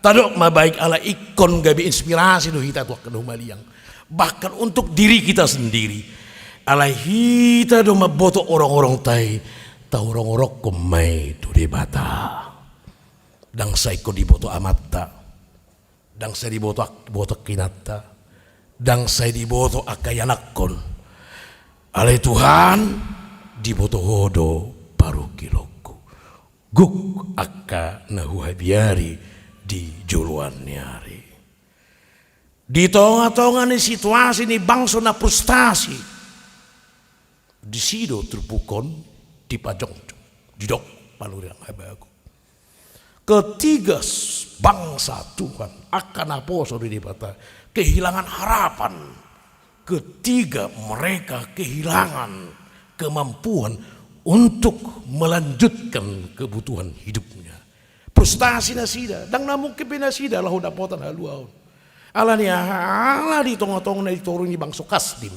tadok ma baik, ala ingkon gabe inspirasi do hita tu angka na humaliang. Bahkan untuk diri kita sendiri. Alai hita do mamboto orong-orongta i, taorong-orongkon ma i tu Debata. Ndang sai ingkon diboto amanta. Ndang sai diboto ak-, boto inanta, ndang sai diboto angka ianakkon. Alai Tuhan, diboto Ho do parungkilonku. Gok angka na huhabiari di joloan ni ari. Di tonga-tonga ni situasi ni bangso na frustasi, disi do turpuk on dipajongjong, didok panurirang Habakuk. Ketika s-, bangsa Tuhan, angka naposo ni Debata, kehilangan harapan, ketika mereka kehilangan kemampuan untuk melanjutkan kebutuhan hidupnya. Frustasi nasida, ndang na mungkin be nasida laho dapotan haluaon. Alani aha? Ala di tonga-tonga na di toru ni bangso Kasdim.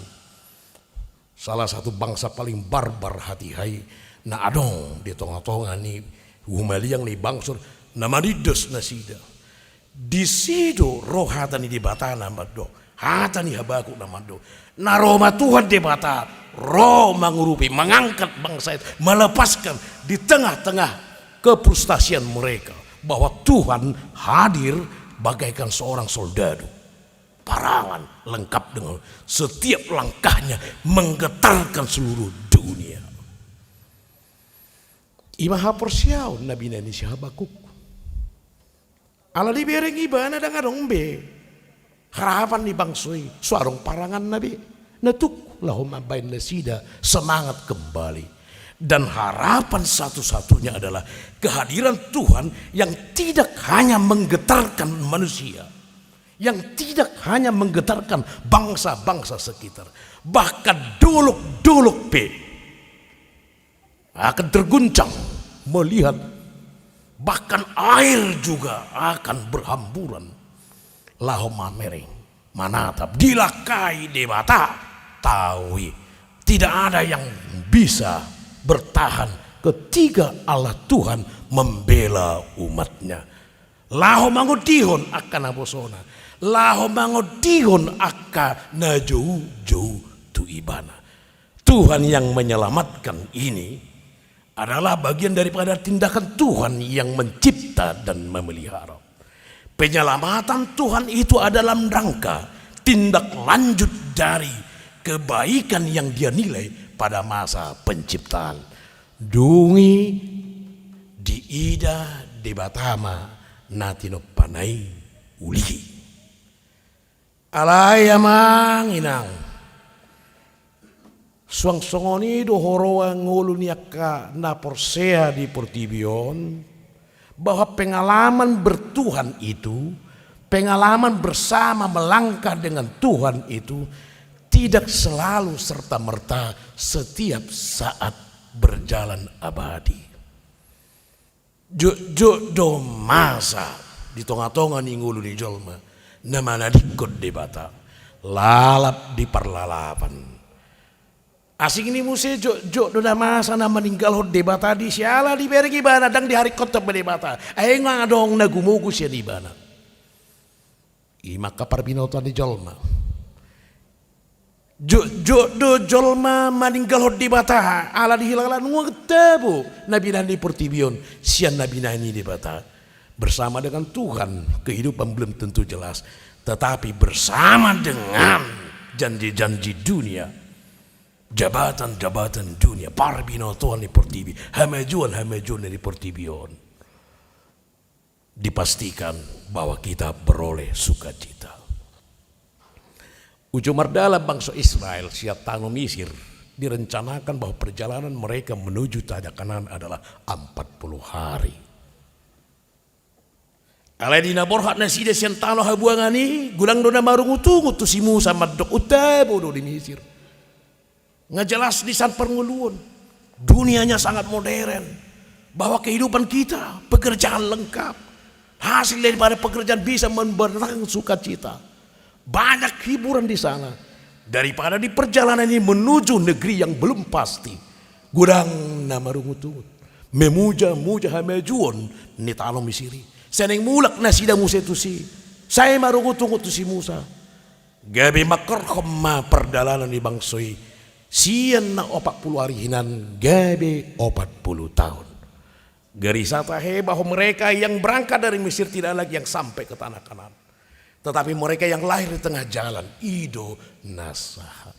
Salah satu bangsa paling barbar hatiha i na adong di tonga-tonga ni humaliang ni bangso na manindos nasida. Disi do ro hata ni Debata na mandok, hata ni Habakuk na mandok. Na ro ma Tuhan Debata, ro mangurupi, mengangkat bangsa i, melepaskan di tengah-tengah kefrustasian mereka, bahwa Tuhan hadir bagaikan seorang soldadu. Parangan lengkap dengan setiap langkahnya menggetarkan seluruh dunia. I ma haporseaon na binahen ni si Habakuk. Ala dibereng ibana ndang adong be harapan ni bangso i, so adong paranganna be na tuk laho mambahen nasida semangat kembali. Dan harapan satu-satunya adalah kehadiran Tuhan yang tidak hanya menggetarkan manusia, yang tidak hanya menggetarkan bangsa-bangsa sekitar, bahkan dolok-dolok pe akan terguncang melihat, bahkan air juga akan berhamburan. Laho mamereng, manatap, dilangkai Debata. Tahu i, tidak ada yang bisa bertahan ketika Allah Tuhan membela umatnya. Laho mangondihon angka naposona, laho mangondihon angka na joujou tu ibana. Tuhan yang menyelamatkan ini adalah bagian daripada tindakan Tuhan yang mencipta dan memelihara. Penyelamatan Tuhan itu adalah rangka tindak lanjut dari kebaikan yang Dia nilai pada masa penciptaan. Dung i diida Debata ma na tinompana i uli. Alai amang inang, suang songon i do huroha ngolu ni angka na porsea di portibi on, bahwa pengalaman bertuhan itu, pengalaman bersama melangkah dengan Tuhan itu tidak selalu serta-merta setiap saat berjalan abadi. Jotjot do masa di tonga-tonga ni ngolu ni jolma na manadingkon Debata, lalap di parlalapan. Asing ni muse jotjot do na masa na maninggalhon Debata, di siala dibereng ibana ndang diharingkon be Debata. Ai nga adong na gumogo sian ibana. I ma angka parbinotoan ni jolma. Jotjot do jolma maninggalhon Debata ala dihilala nunga tabo na binahen ni portibi on sian na binahen ni Debata. Bersama dengan Tuhan kehidupan belum tentu jelas, tetapi bersama dengan janji-janji dunia, jabatan-jabatan dunia, parbinotoan ni portibi, hamajuon-hamajuon ni portibi on, dipastikan bahwa kita beroleh sukacita. Uju mardalan bangso Israel sian tano Misir, direncanakan bahwa perjalanan mereka menuju tanah Kanaan adalah empat puluh hari. Alai di na borhat nasida sian tano habuangan i, godang do na marungutungut tu si Musa mandok, "Unang tabo do di Misir." Nga jelas di san parngoluon. Dunianya sangat modern. Bahwa kehidupan kita, pekerjaan lengkap. Hasil daripada pekerjaan bisa mendatangkan sukacita. Banyak hiburan di sana. Daripada di perjalanan ini menuju negeri yang belum pasti. Godang na marungutungut. Memuja-muja hamajuon ni tano Misir i. Sai naeng mulak nasida muse tusi. Sai marungutungut tu si Musa. Gabe mangkorhon ma pardalanan ni bangso i, sian na opat pulu ari hinan gabe opat pulu taon. Gari sa tahe bahwa mereka yang berangkat dari Mesir tidak lagi yang sampai ke tanah Kanaan, tetapi mereka yang lahir di tengah jalan, i do na sahat.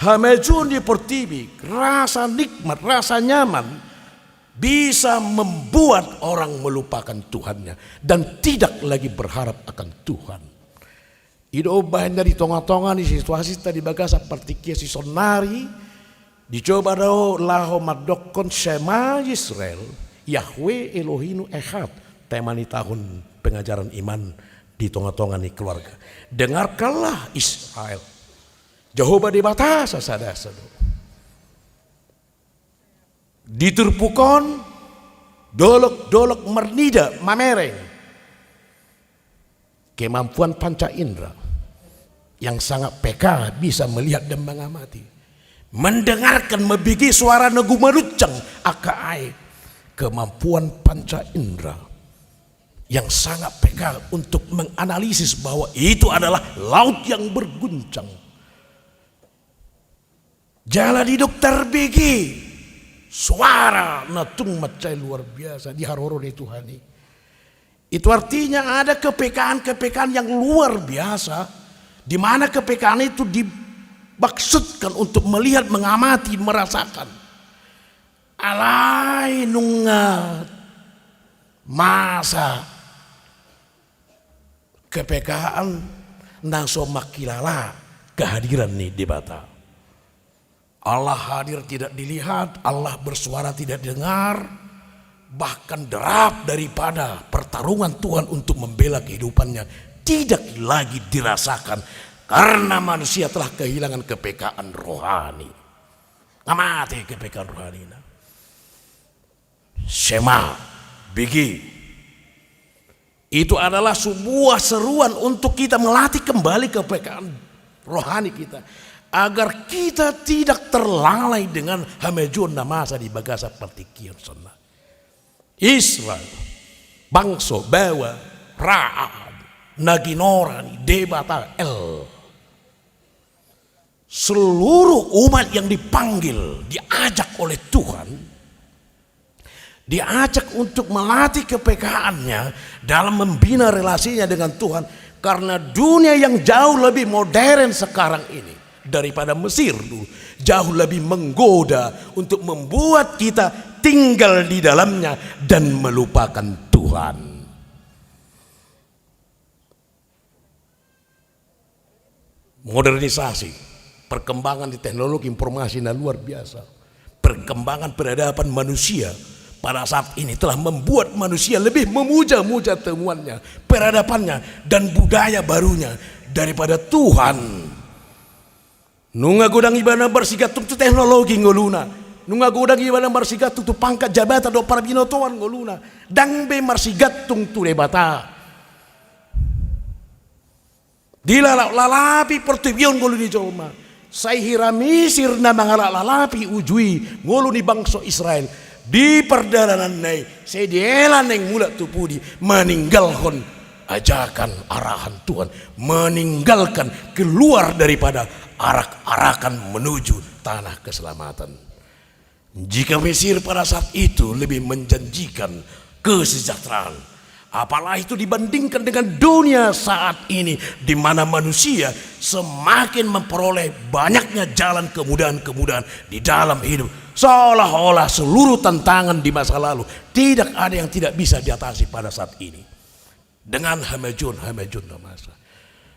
Hamajuon di portibi, rasa nikmat, rasa nyaman, bisa membuat orang melupakan Tuhannya dan tidak lagi berharap akan Tuhan. I do umbahen na di tonga-tonga ni situasita di bagasan partingkian sisonari, dicoba do laho mandokkon Shema Yisrael, Yahweh Eloheinu Echad, tema ni tahun pengajaran iman di tonga-tonga ni keluarga. Dengarkanlah Israel. Jahowa Debata sasada do. Di turpuk on, dolok-dolok marnida, mamereng. Kemampuan panca indera yang sangat peka bisa melihat dan mengamati. Mendengarkan, mambege suara na gumanuncang angka aek. Kemampuan panca indera yang sangat peka untuk menganalisis bahwa itu adalah laut yang berguncang. Jala didok tarbege suara na tung mansai luar biasa di haroro ni Tuhan i. Itu artinya ada kepekaan-kepekaan yang luar biasa, di mana kepekaan itu dimaksudkan untuk melihat, mengamati, merasakan. Alai nunga masa kepekaan na so mangkilala kehadiran ni Debata. Allah hadir tidak dilihat, Allah bersuara tidak didengar, bahkan derap daripada pertarungan Tuhan untuk membela kehidupannya tidak lagi dirasakan karena manusia telah kehilangan kepekaan rohani. Nga mate kepekaan rohanina. Shema, bege. Itu adalah sebuah seruan untuk kita melatih kembali kepekaan rohani kita, agar kita tidak terlalai dengan hamajuon na masa di bagasan partingkian sona. Israel, bangso baoa, raja na ginoaran Debata El. Seluruh umat yang dipanggil, diajak oleh Tuhan, diajak untuk melatih kepekaannya dalam membina relasinya dengan Tuhan, karena dunia yang jauh lebih modern sekarang ini daripada Mesir dulu, jauh lebih menggoda untuk membuat kita tinggal di dalamnya dan melupakan Tuhan. Modernisasi, perkembangan di teknologi informasi na luar biasa. Perkembangan peradaban manusia pada saat ini telah membuat manusia lebih memuja-muja temuannya, peradabannya, dan budaya barunya daripada Tuhan. Nunga godang ibana marsigantung tu teknologi ngoluna. Nunga godang ibana marsigantung tu pangkat, jabatan dohot parbinotoan ngoluna. Ndang be marsigantung tu Debata. Dilalap-lalapi portibi on ngolu ni jolma. Sai hira Misir na mangalap-lalapi uju i ngolu ni bangso Israel. Di pardalananna i, sai diela naeng mulak tu pudi, maninggalhon ajakan arahan Tuhan, meninggalkan, keluar daripada arak-arakan menuju tanah keselamatan. Jika Mesir pada saat itu lebih menjanjikan kesejahteraan, apalagi itu dibandingkan dengan dunia saat ini, di mana manusia semakin memperoleh banyaknya jalan kemudahan-kemudahan di dalam hidup, seolah-olah seluruh tantangan di masa lalu tidak ada yang tidak bisa diatasi pada saat ini. Dengan hamajuon-hamajuon na masa,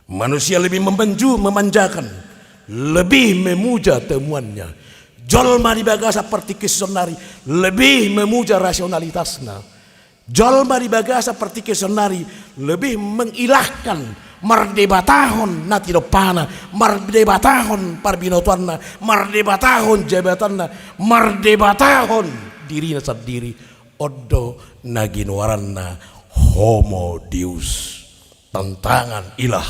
manusia lebih membenju, memanjakan, lebih memuja temuanna. Jolma di bagasan partingkian saonari lebih memuja rasionalitasna. Jolma di bagasan partingkian saonari lebih mengilahkan, mardebatahon na tidompana, mardebatahon parbinotoanna, mardebatahon jabatanna, mardebatahon dirina sandiri. On do na ginoaranna Homo Deus, tantangan ilah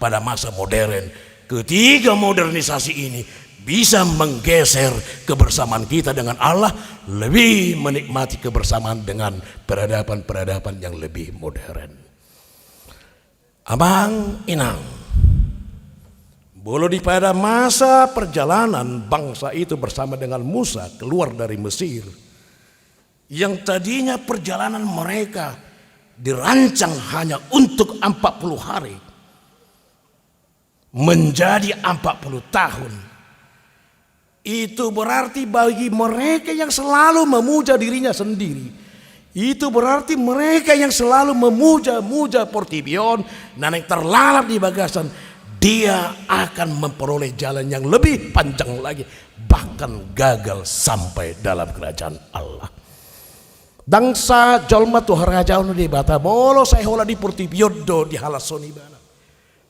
pada masa modern. Ketika modernisasi ini bisa menggeser kebersamaan kita dengan Allah, lebih menikmati kebersamaan dengan peradaban-peradaban yang lebih modern. Amang inang, molo di pada masa perjalanan bangsa itu bersama dengan Musa keluar dari Mesir, yang tadinya perjalanan mereka dirancang hanya untuk empat puluh hari, menjadi empat puluh tahun. Itu berarti bagi mereka yang selalu memuja dirinya sendiri, itu berarti mereka yang selalu memuja-muja portibi on, na naeng terlalap di bagasan, dia akan memperoleh jalan yang lebih panjang lagi, bahkan gagal sampai dalam kerajaan Allah. Ndang sahat jolma tu harajaon ni Debata molo sai holan di portibi on do dihalashon ibana.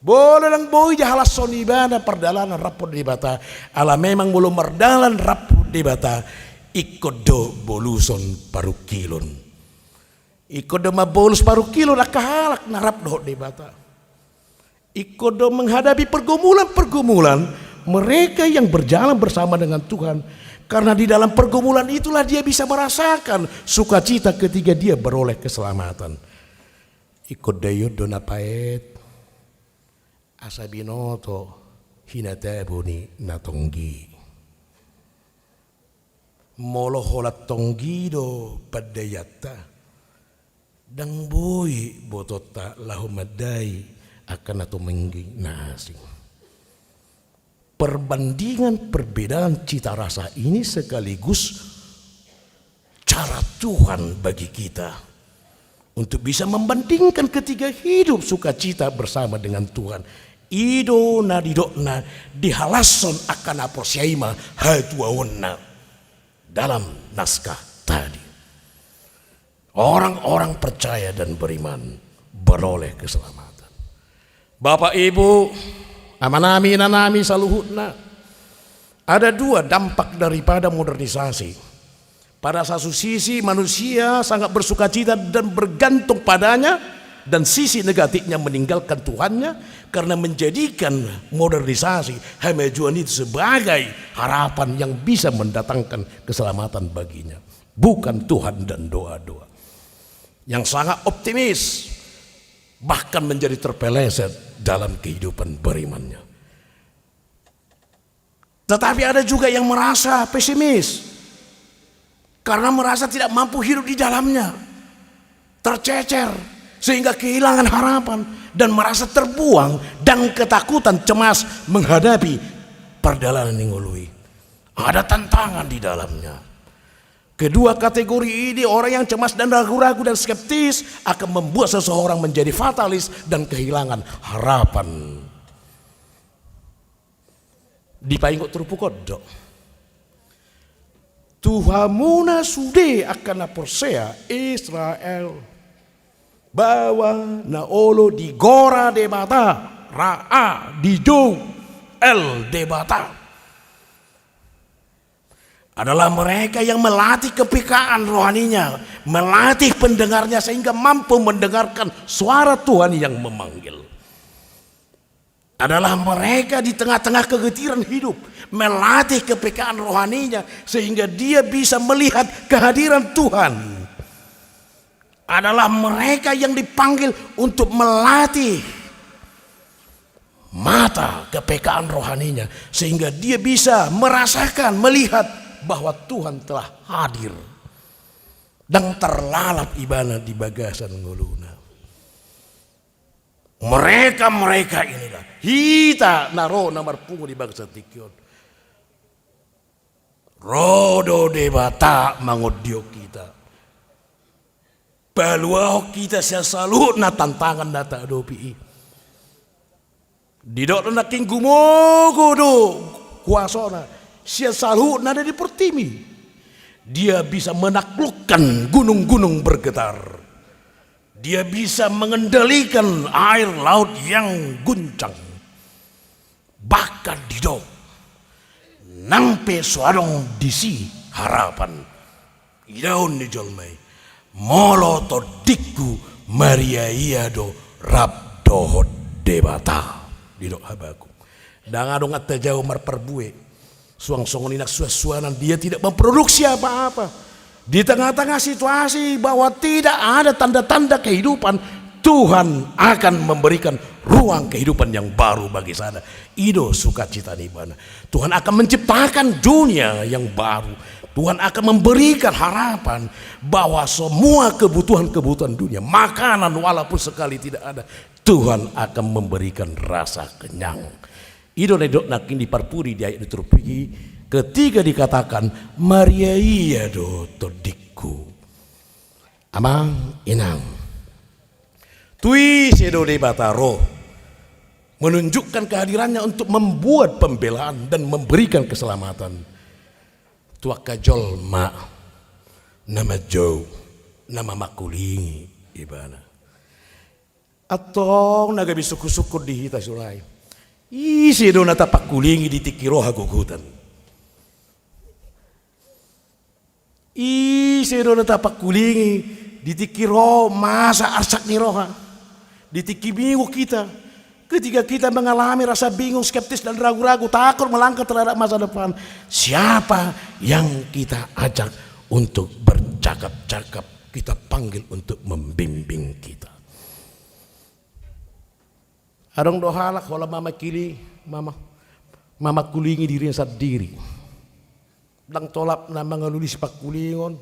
Molo ndang boi dihalashon ibana pardalanan rap dohot Debata, ala memang molo mardalan rap dohot Debata, ingkon do boluson parungkilon. Ingkon do mambolus parungkilon angka halak na rap dohot Debata. Ingkon do menghadapi pergumulan-pergumulan mereka yang berjalan bersama dengan Tuhan. Karena di dalam pergumulan itulah dia bisa merasakan sukacita ketika dia beroleh keselamatan. Ingkon da i on do na paet, asa binoto hinatabo ni na tonggi. Molo holan tonggi do pandaianta, ndang boi botoonta laho mandai angka na tumenggi na asing. Perbandingan perbedaan cita rasa ini sekaligus cara Tuhan bagi kita untuk bisa membandingkan ketika hidup sukacita bersama dengan Tuhan. I do na didokna dihalashon angka na porsea i ma hatuaonna dalam naskah tadi. Orang-orang percaya dan beriman beroleh keselamatan. Bapak, Ibu, amanami, inanami saluhutna, ada dua dampak daripada modernisasi. Pada satu sisi, manusia sangat bersukacita dan bergantung padanya, dan sisi negatifnya meninggalkan Tuhannya karena menjadikan modernisasi, hamajuon itu sebagai harapan yang bisa mendatangkan keselamatan baginya. Bukan Tuhan dan doa-doa. Yang sangat optimis, bahkan menjadi terpeleset dalam kehidupan berimannya. Tetapi ada juga yang merasa pesimis karena merasa tidak mampu hidup di dalamnya, tercecer, sehingga kehilangan harapan dan merasa terbuang dan ketakutan, cemas menghadapi pardalanan ni ngolu i. Ada tantangan di dalamnya. Kedua kategori ini, orang yang cemas dan ragu-ragu dan skeptis, akan membuat seseorang menjadi fatalis dan kehilangan harapan. Dipaingot turpuk on do tu hamuna sude angka na porsea Israel, bahwa na olo digora Debata, Ra'a, dijou El Debata, adalah mereka yang melatih kepekaan rohaninya, melatih pendengarnya sehingga mampu mendengarkan suara Tuhan yang memanggil. Adalah mereka di tengah-tengah kegetiran hidup, melatih kepekaan rohaninya sehingga dia bisa melihat kehadiran Tuhan. adalah mereka yang dipanggil untuk melatih mata kepekaan rohaninya, sehingga dia bisa merasakan, melihat bahwa Tuhan telah hadir dan terlalap ibana di bagasan ngoluna. Mereka-mereka inilah hita na ro na marpungu di bagasan tingki on. Ro do Debata mangondihon hita. Paluahon hita sian saluhutna tantangan na tahadopi i. Didok do nangkin gumogo do kuasona sian saluhutna na di portibi. Dia bisa menaklukkan gunung-gunung bergetar. Dia bisa mengendalikan air laut yang guncang. Bahkan didok, nang pe so adong disi harapan, idaon ni jolma i, molo tondingku mariaia do rap dohot Debata. Didok Habakuk. Ndang adong antajau marparbue. Suang songon i nang suan-suanan, dia tidak memproduksi apa-apa. Di tengah-tengah situasi bahwa tidak ada tanda-tanda kehidupan, Tuhan akan memberikan ruang kehidupan yang baru bagi sana. I do sukacita ni ibana. Tuhan akan menciptakan dunia yang baru. Tuhan akan memberikan harapan bahwa semua kebutuhan-kebutuhan dunia, makanan walaupun sekali tidak ada, Tuhan akan memberikan rasa kenyang. I do na didok nangkin di Parpudi di ayat na tolu pulu ketiga dikatakan, mariaia do tondingku. Amang, inang. Tu ise do Debata ro menunjukkan kehadirannya untuk membuat pembelaan dan memberikan keselamatan tu angka jolma na manjou, na mamangkulingi ibana. Antong na gabe sungkun-sungkun di hita sonai. Ise do na tapangkulingi di tingki ro hagogotan? Ise do na tapangkulingi di tingki ro masa arsak ni roha? Di tingki bingung kita. Ketika kita mengalami rasa bingung, skeptis, dan ragu-ragu, takut melangkah terhadap masa depan, siapa yang kita ajak untuk bercakap-cakap, kita panggil untuk membimbing kita? Adong do halak holan mamangkili-, mama-, mamangkulingi dirina sandiri. Ndang tolap na mangalului sipangkulingon,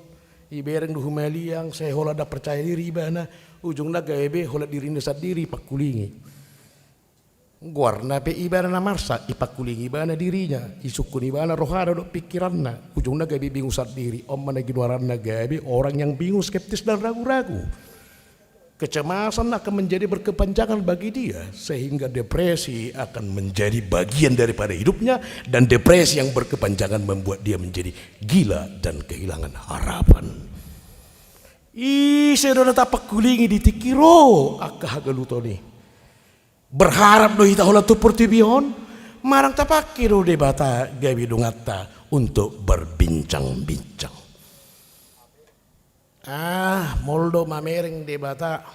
ibereng do humaliang, sai holan ndang percaya diri ibana, ujungna gabe holan dirina sandiri ipangkulingi. Goarna pe ibana na marsak, ipangkulingi ibana dirina, isungkun ibana rohana dohot pingkiranna, ujungna gabe bingung sandiri, on ma na ginoaranna gabe orang yang bingung, skeptis, dan ragu-ragu. Kecemasan akan menjadi berkepanjangan bagi dia, sehingga depresi akan menjadi bagian daripada hidupnya, dan depresi yang berkepanjangan membuat dia menjadi gila dan kehilangan harapan. Ise do na tapangkulingi di tingki ro angka hagaluton i? Berharap do hita holan tu portibi on, manang tapangke do Debata gabe donganta untuk berbincang-bincang? Ah, molo do mamereng Debata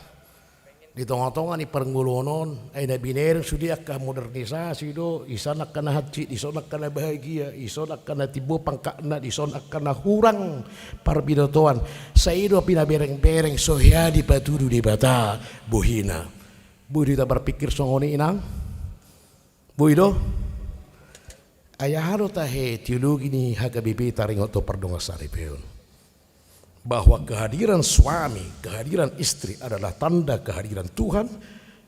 di tonga-tonga ni parngoluon on, ai na binereng sude angka modernisasi do, ison angka na hansit, ison angka na bahagia, ison angka na timbo pangkatna, ison angka na hurang parbinotoan. Sai i do pinabereng-bereng, so hea dipatudu Debata bohina. Boi do hita marpingkir songon i, inang? Boi do? Ai aha do tahe teologi ni H K B P taringot tu pardongan saripeon? Bahwa kehadiran suami, kehadiran istri adalah tanda kehadiran Tuhan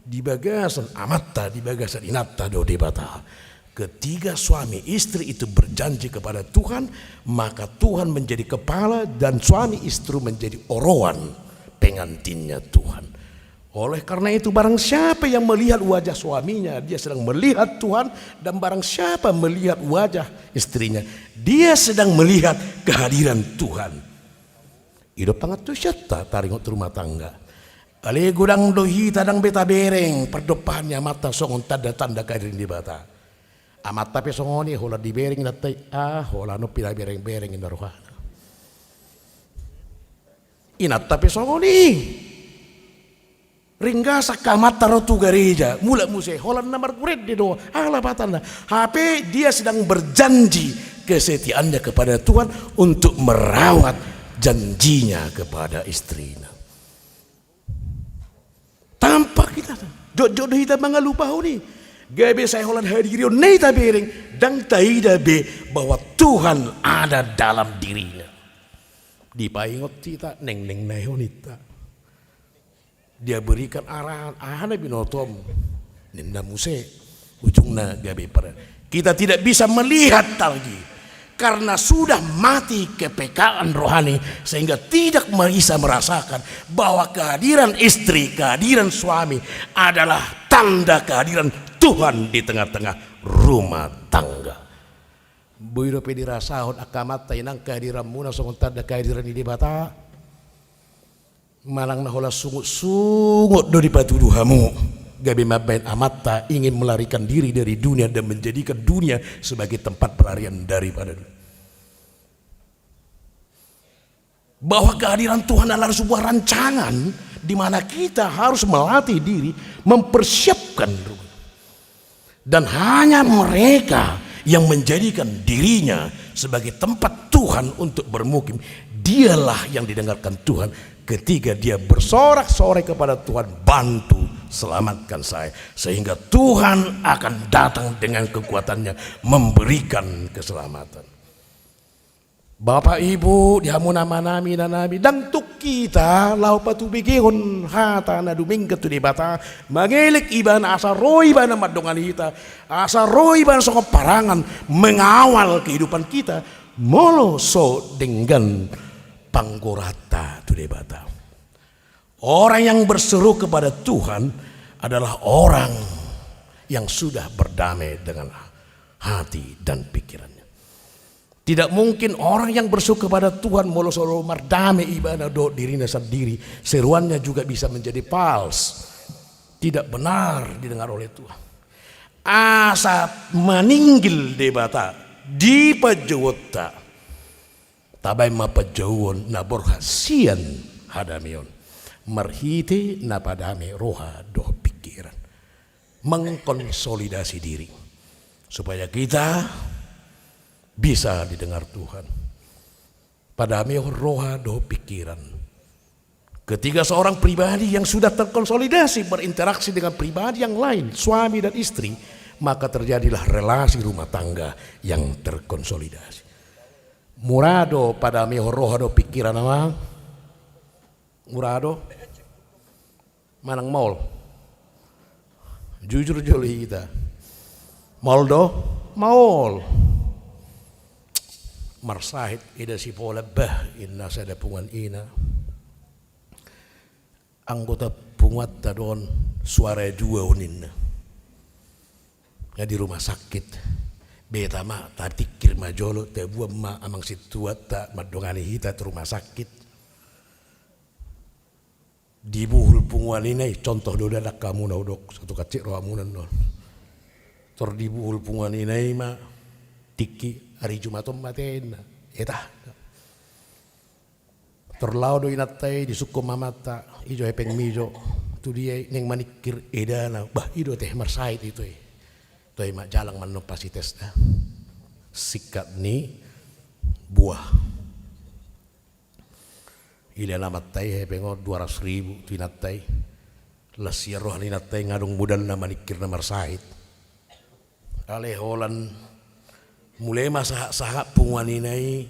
di bagasan amanta, di bagasan inanta do Debata. Ketika suami istri itu berjanji kepada Tuhan, maka Tuhan menjadi kepala dan suami istri menjadi oroan pengantinnya Tuhan. Oleh karena itu, barang siapa yang melihat wajah suaminya, dia sedang melihat Tuhan, dan barang siapa melihat wajah istrinya, dia sedang melihat kehadiran Tuhan. I do pangantusianta taringot rumah tangga. Alai godang do hita ndang be tabereng pardompahan ni amanta songon tanda-tanda kehadiran Debata. Amanta pe songon i, holan dibereng inanta i, ah, holan on pinabereng-bereng inna rohana. Inanta pe songon i. Ringgas angka amanta ro tu gareja, mulak muse, holan na margurende do, aha lapatanna? Hape dia sedang berjanji kesetiaannya kepada Tuhan untuk merawat janjinya kepada istrina. Jotjot do hita mangalupahon i. Gabe sai holan hadirionna i tabereng, ndang taida be bahwa Tuhan ada dalam dirina. Dipaingot hita, nengneng na i honinta. Dia berikan arahan, aha na binotom, ninna muse. Ujungna gabe pada. Kita tidak bisa melihat lagi karena sudah mati kepekaan rohani, sehingga tidak bisa merasakan bahwa kehadiran istri, kehadiran suami adalah tanda kehadiran Tuhan di tengah-tengah rumah tangga. Boi dope dirasahon angka amanta inang kehadiranmuna songon tanda kehadiran ni Debata? Manang na holan sungut-sungut do dipatudu hamu, gabe mambahen amanta ingin melarikan diri dari dunia dan menjadikan dunia sebagai tempat pelarian daripada dunia. Bahwa kehadiran Tuhan adalah sebuah rancangan di mana kita harus melatih diri, mempersiapkan. Dan hanya mereka yang menjadikan dirinya sebagai tempat Tuhan untuk bermukim, dialah yang didengarkan Tuhan ketika dia bersorak-sorai kepada Tuhan, "Bantu, selamatkan saya." Sehingga Tuhan akan datang dengan kekuatannya, memberikan keselamatan. Bapak, Ibu, di hamu amanami, inanami, ndang tung hita laho patubegehon hata na dumenggan tu Debata, mangelek ibana asa ro ibana mandongani hita, asa ro ibana songon parangan mengawal kehidupan kita, molo so denggan panggoranta tu Debata. Orang yang berseru kepada Tuhan adalah orang yang sudah berdamai dengan hati dan pikirannya. Tidak mungkin orang yang berseru kepada Tuhan molo so ro mardame ibana dohot dirina sandiri, seruannya juga bisa menjadi palsu, tidak benar didengar oleh Tuhan. Asa maninggil Debata di panjouonta, tabaen ma panjouon na borhat sian hadameon marhite na padame roha dohot pikiran. Mengkonsolidasi diri supaya kita bisa didengar Tuhan. Padamehon roha dohot pikiran. Ketika seorang pribadi yang sudah terkonsolidasi berinteraksi dengan pribadi yang lain, suami dan istri, maka terjadilah relasi rumah tangga yang terkonsolidasi. Mura do padamehon roha dohot pikiran, amang? Mura do? Manang maol? Jujur jolo hita. Maol do? Maol. Marsahit eda sipola, bah, inna sada punguan ina. Anggota punguanta do on, suara jua on, inna. Nga di rumah sakit. Beta ma, tatikir ma jolo, tabuan ma amang sintuanta mandongani hita tu rumah sakit. Dibuhul punguan ina i, contoh do da, angka hamuna hudok, satukang cik rohamuna on. Tor dibuhul punguan ina i ma, tingki ari Jumat on mate, inna. Eta. Tor laho do inanta i, disungkun ma amanta, ijo hepengmi jo, tu dia i, naeng maningkir edana, bah, i do ate marsahit i, tu i. Tu i ma jalang mannon pasitesna. Singkat ni buah. Ilean amanta i hepeng on dua ratus ribu tu inanta i. Las sian roha ni inanta i nga adong modalna maningkir na marsahit. Alai holan mulai ma sahat-sahat punguan ina i,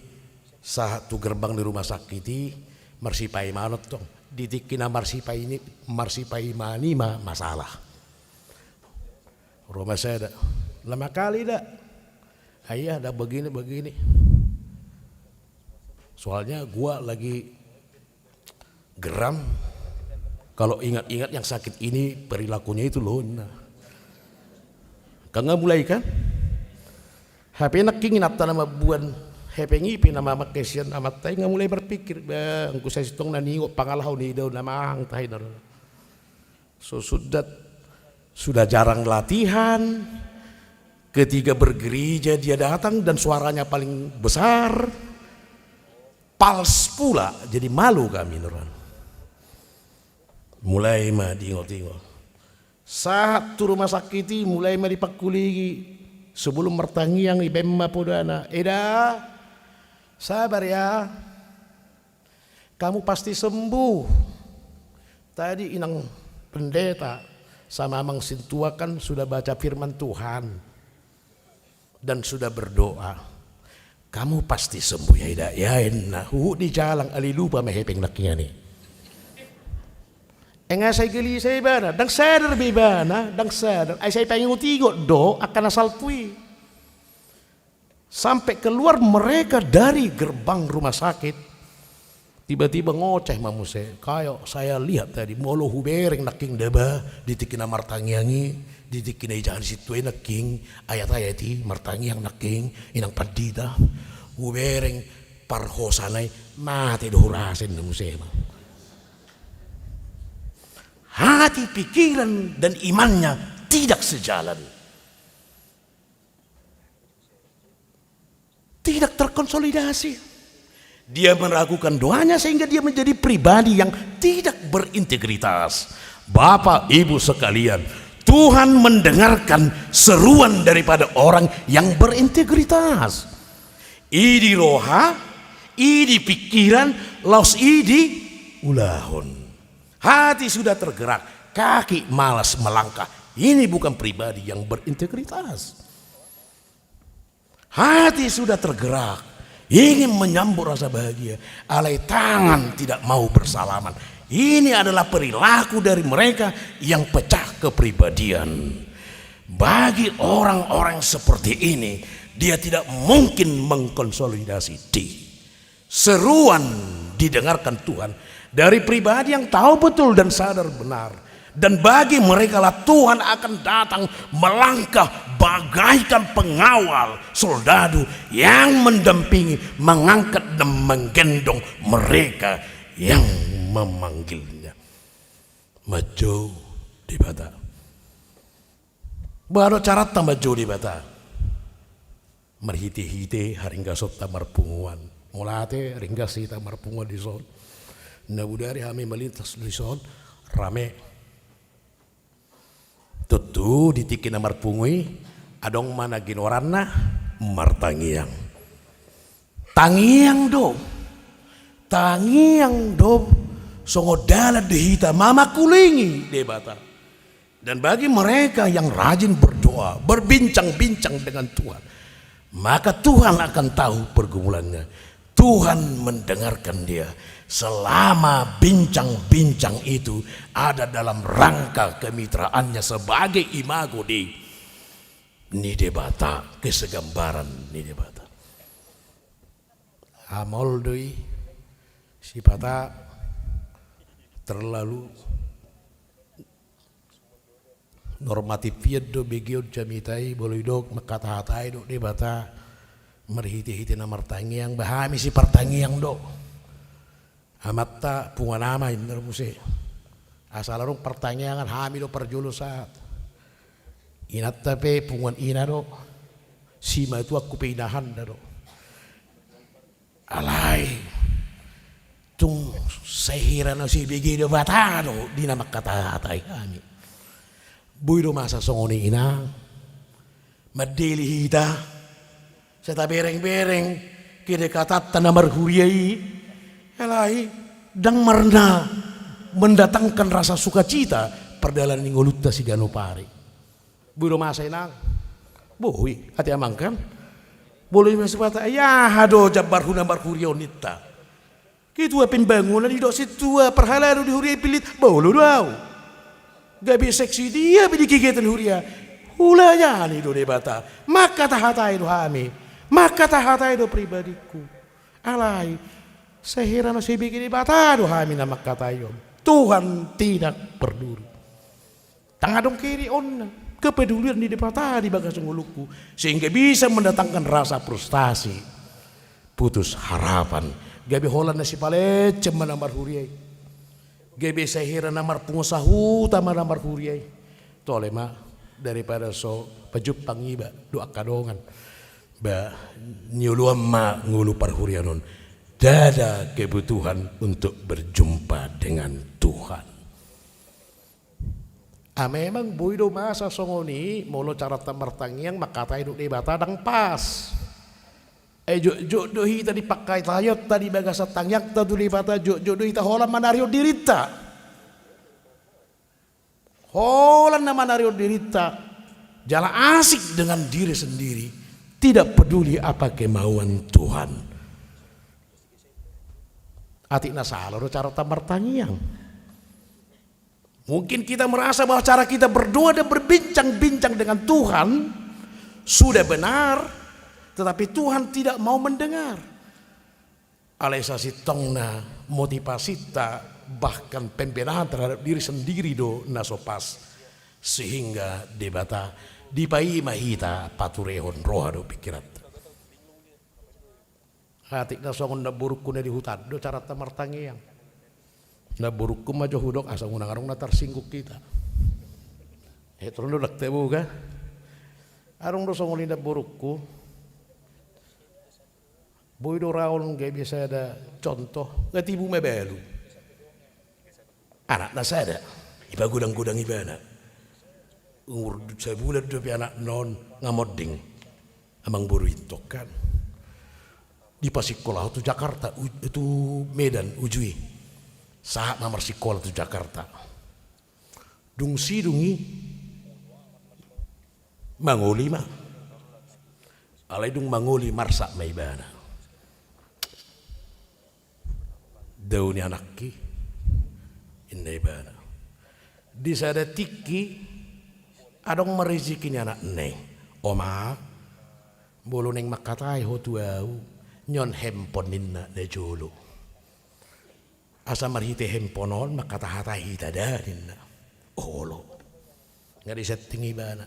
sahat tu gerbang ni rumah sakit i, marsipaimaon tong. Di tingki na marsipai ni, marsipaimaon i ma masalah. Ro ma sada. Lama kali da. Ayah, da begini, begini. Soalnya gua lagi geram. Kalau ingat-ingat yang sakit ini, perilakunya itu loh, nah. Kan nga mulai kan? Hape nangkin inanta na mambuan hepeng i pe na mamangke sian amanta i, nga mulai marpikir, bah, anggo sai sintong na niok pangalaho ni, dao na mahang tahi na ro. So sudah, sudah jarang latihan, ketika bergereja dia datang dan suaranya paling besar, pals pula, jadi malu kami, nuran. Mulai ma diingot-ingot. Sahat tu rumah sakit i, mulai ma dipangkuligi. Sebelum martangiang, ibaen ma podana. Eda, sabar ya. Kamu pasti sembuh. Tadi inang pendeta Sama Amang Sintua kan sudah baca firman Tuhan dan sudah berdoa. Kamu pasti sembuh ya, Ida, ya, inna. Huhut dijalang, alai lupa ma hepeng nangkiningan i. Nga sai gelisah ibana, ndang sadar be ibana, ndang sadar. Ai sai pangingot-ingot do angka na salpu i. Sampai keluar mereka dari gerbang rumah sakit, tiba-tiba ngoceh ma muse, "Kayo saya lihat tadi, molo hubereng nangkin daba di tingki na martangiang i, di tingki na ijaha ni sintua i nangkin, ayat-ayat i martangiang nangkin, inang pandita, hubereng parhosana i, mate do hurasa," inna muse ma. Hati, pikiran, dan imannya tidak sejalan. Tidak terkonsolidasi. Dia meragukan doanya sehingga dia menjadi pribadi yang tidak berintegritas. Bapak, Ibu sekalian, Tuhan mendengarkan seruan daripada orang yang berintegritas. I di roha, i di pikiran, laos i di ulaon. Hati sudah tergerak, kaki malas melangkah. Ini bukan pribadi yang berintegritas. Hati sudah tergerak, ingin menyambut rasa bahagia, alai tangan tidak mau bersalaman. Ini adalah perilaku dari mereka yang pecah kepribadian. Bagi orang-orang seperti ini, dia tidak mungkin mengkonsolidasi diri. Seruan didengarkan Tuhan dari pribadi yang tahu betul dan sadar benar. Dan bagi merekalah Tuhan akan datang melangkah bagaikan pengawal soldadu yang mendampingi, mengangkat dan menggendong mereka yang memanggilnya. Manjou Debata. Boha do caranta manjou Debata? Marhite-hite haringgasonta marpunguan. Mauliate, ringgas hita marpunguan dison. Na bodari hami malintas dison, rame. Tontu di tingki na marpungu i, adong ma na ginoaranna martangiang. Tangiang do. Tangiang do. Songon dalan di hita mamakulingi Debata. Dan bagi mereka yang rajin berdoa, berbincang-bincang dengan Tuhan, maka Tuhan akan tahu pergumulannya. Tuhan mendengarkan dia. Selama bincang-bincang itu ada dalam rangka kemitraannya sebagai imago Dei, ni Debata, kesegambaran ni Debata. Amol do i, sipata terlalu normatif ian do begeon jamita i, molo didok mangkata-hatai do Debata marhite-hite na martangiang, ba hami sipartangiang do. Amanta punguan ama inna do muse. Asal adong partangiangan hami do parjolo sahat. Inanta pe punguan ina do. Simatuangku pe inahanda do. Alai tung sai hira na so ibege Debata do di na mangkata-hatai hami. Boi do masa songon i inang. Mandele hita, sai tabereng-bereng kedekatanta na marhuria i. Alai ndang marna mendatangkan rasa sukacita pardalanan ni ngolunta siganup ari. Boi do masa inang? Boi, ate amang kan? Boi do masa sipata, ai aha do jambarhu na marhuria on ninta? Ketua pembangunan, didok sintua parhalado di huria i pillit, molo do au. Gabe seksi dia pe di kegiatan huria. Hulayani do Debata. Mangkata-hatai do hami. Mangkata-hatai do pribadingku. Alai sai hira na so ibege Debata do hami na mangkatai on. Tuhan tidak peduli. Ndang adong kedeonna, kepedulian ni Debata di bagasan ngolungku, sehingga bisa mendatangkan rasa frustasi, putus harapan. Gabe holan na sipalecen ma na marhuria i. Gabe sai hira na marpungu sahuta ma na marhuria i. Tole ma, daripada so pajumpang iba dohot angka dongan. Ba, nioloan ma ngolu parhuriaon on. Ndada kebutuhan untuk berjumpa dengan Tuhan. Ah, memang boi do masa songon i, molo caranta martangiang mangkatai dohot Debata ndang pas. Ai jotjot do hita di pangkataionta, di bagasan tangiangta tu Debata, jotjot do hita holan manarihon dirinta. Holan na manarihon dirinta, jala asik dengan diri sendiri, tidak peduli apa kemauan Tuhan. Atik na sala do carata martangiang. Mungkin kita merasa bahwa cara kita berdoa dan berbincang-bincang dengan Tuhan sudah benar, tetapi Tuhan tidak mau mendengar. Alai sasintongna motivasinta, bahkan pembelaan terhadap diri sendiri do na so pas, sehingga Debata dipaima hita paturehon roha dohot pingkiranta. Atik na songon namborungku na di huta do carata martangiang. Namborungku ma jo hudok asa unang adong na tarsinggung hita. Eh, terus do dakta buka. Adong do songon i namborungku. Boi do raol gabe sada contoh, nga tibu mabalu. Anakna sada, ipagodang-godangi ibana. Umur sabulan dope anakna on nga monding. Amangboru intong kan. Dipasingkolahon tu Jakarta, u-, tu Medan, uju i. Sahat ma marsingkola tu Jakarta. Dung sidung i, mangoli ma. Alai dung mangoli marsak ma ibana. Dao ni anakki, inna ibana. Di sada tingki, adong ma riziki ni anakna i. Oma, molo naeng mangkatai ho tu au, nion handphone ninna na jolo. Asa marhite handphone on mangkata-hatai hita da ninna. Olo. Nga disetting ibana.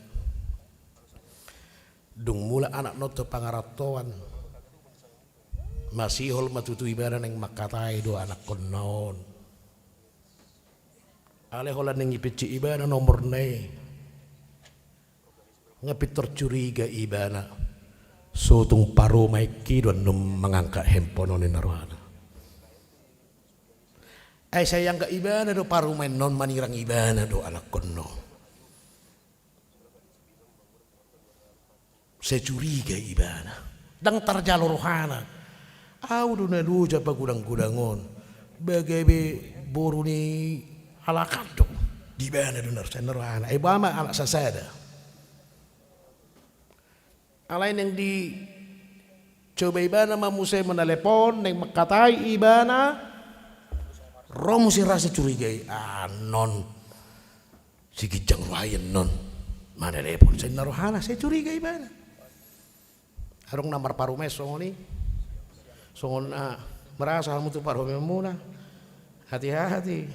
Dung mulak anakna on tu pangarantoan. Masihol ma tutu ibana naeng mangkatai do anakkonna on. Alai holan naeng ipinsik ibana nomorna i. Nga pintor curiga ibana. Sotung parumaenki do annon mangangkat handphone on ninna rohana. Ai sai angkat ibana do parumaenna on manirang ibana do anakkonna on. Sai curiga ibana. Ndang tarjalo rohana. Au do na loja pagodang-godang on. Ba gabe boru ni halak an do. Di ibana do na sai ninna rohana. Ai boha ma anak sasada. Alai naeng dicoba ibana ma muse manalepon, naeng mangkatai ibana. Ro muse rasa curiga i, annon. Si ginjang roha i annon. Manalepon, sai ninna rohana, sai curiga ibana. Adong na marparumaen songon i. Songon na merasa hamu tu parumaenmuna. Hati-hati.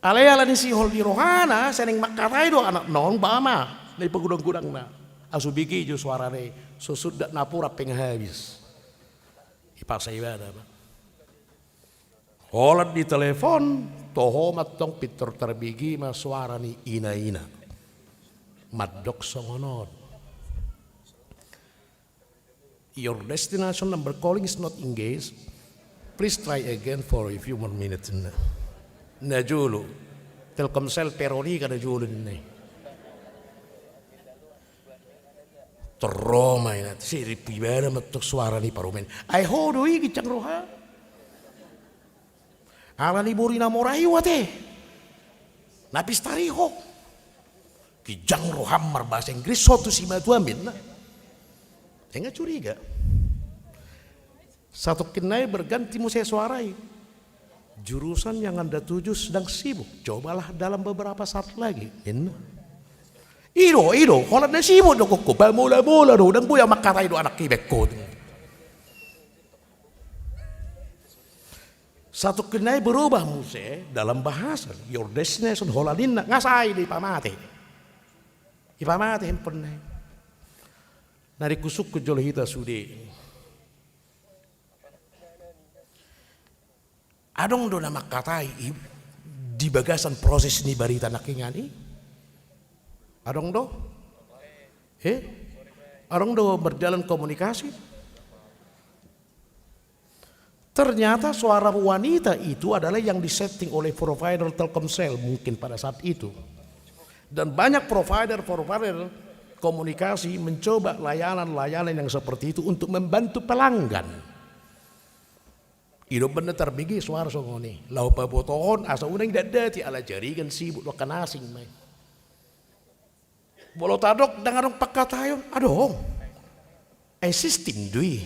Alai ala ni sihol ni rohana, sai naeng mangkatai do anakna on, ba ma na ipagodang-godangna. Asu bege jo suarana i, so sundat na pura penghabis. Ipaksa ibana ma. Holan ditelepon, toho ma antong pintor tarbege ma suara ni ina-ina. Mandok songon on. Your destination number calling is not engaged. Please try again for a few more minutes. Na jolo. Telkomsel Veronica na jolo ninna i. Torro ma ina, sirip ibana ma antong suara ni parumaen. Ai ho do i ginjang roha. Ala ni boru na mora i ate. Na pistar i ho. Ginjang roham marbahasa Inggris ho tu simatua ninna. Nga curiga. Satongkin nai berganti muse suara i. Jurusan yang Anda tuju sedang sibuk. Cobalah dalam beberapa saat lagi. Ninna. I do, i do, holan na sibuk do ho. Ba mula-mula do, ndang boi au mangkatai do anakki baen ho. Satongkin nai berubah muse dalam bahasa, your destination, holan ninna, nga sai do ipamate. Ipamate handphone na i. Na ringkot sungkun jolo hita sude. Adong do na mangkatai i, di bagasan proses ni barita nangkiningan i? Adong do? Eh? Adong do berjalan komunikasi? Ternyata suara wanita itu adalah yang disetting oleh provider Telkomsel mungkin pada saat itu. Dan banyak provider-provider komunikasi mencoba layanan-layanan yang seperti itu untuk membantu pelanggan. Ido benda tarbege soara songon i. Laho pabotohon asa unang idatdati ala jaringan sibuk do, angka na asing ma i. Molo tadok ndang adong pangkataion, adong. Ai sistim do i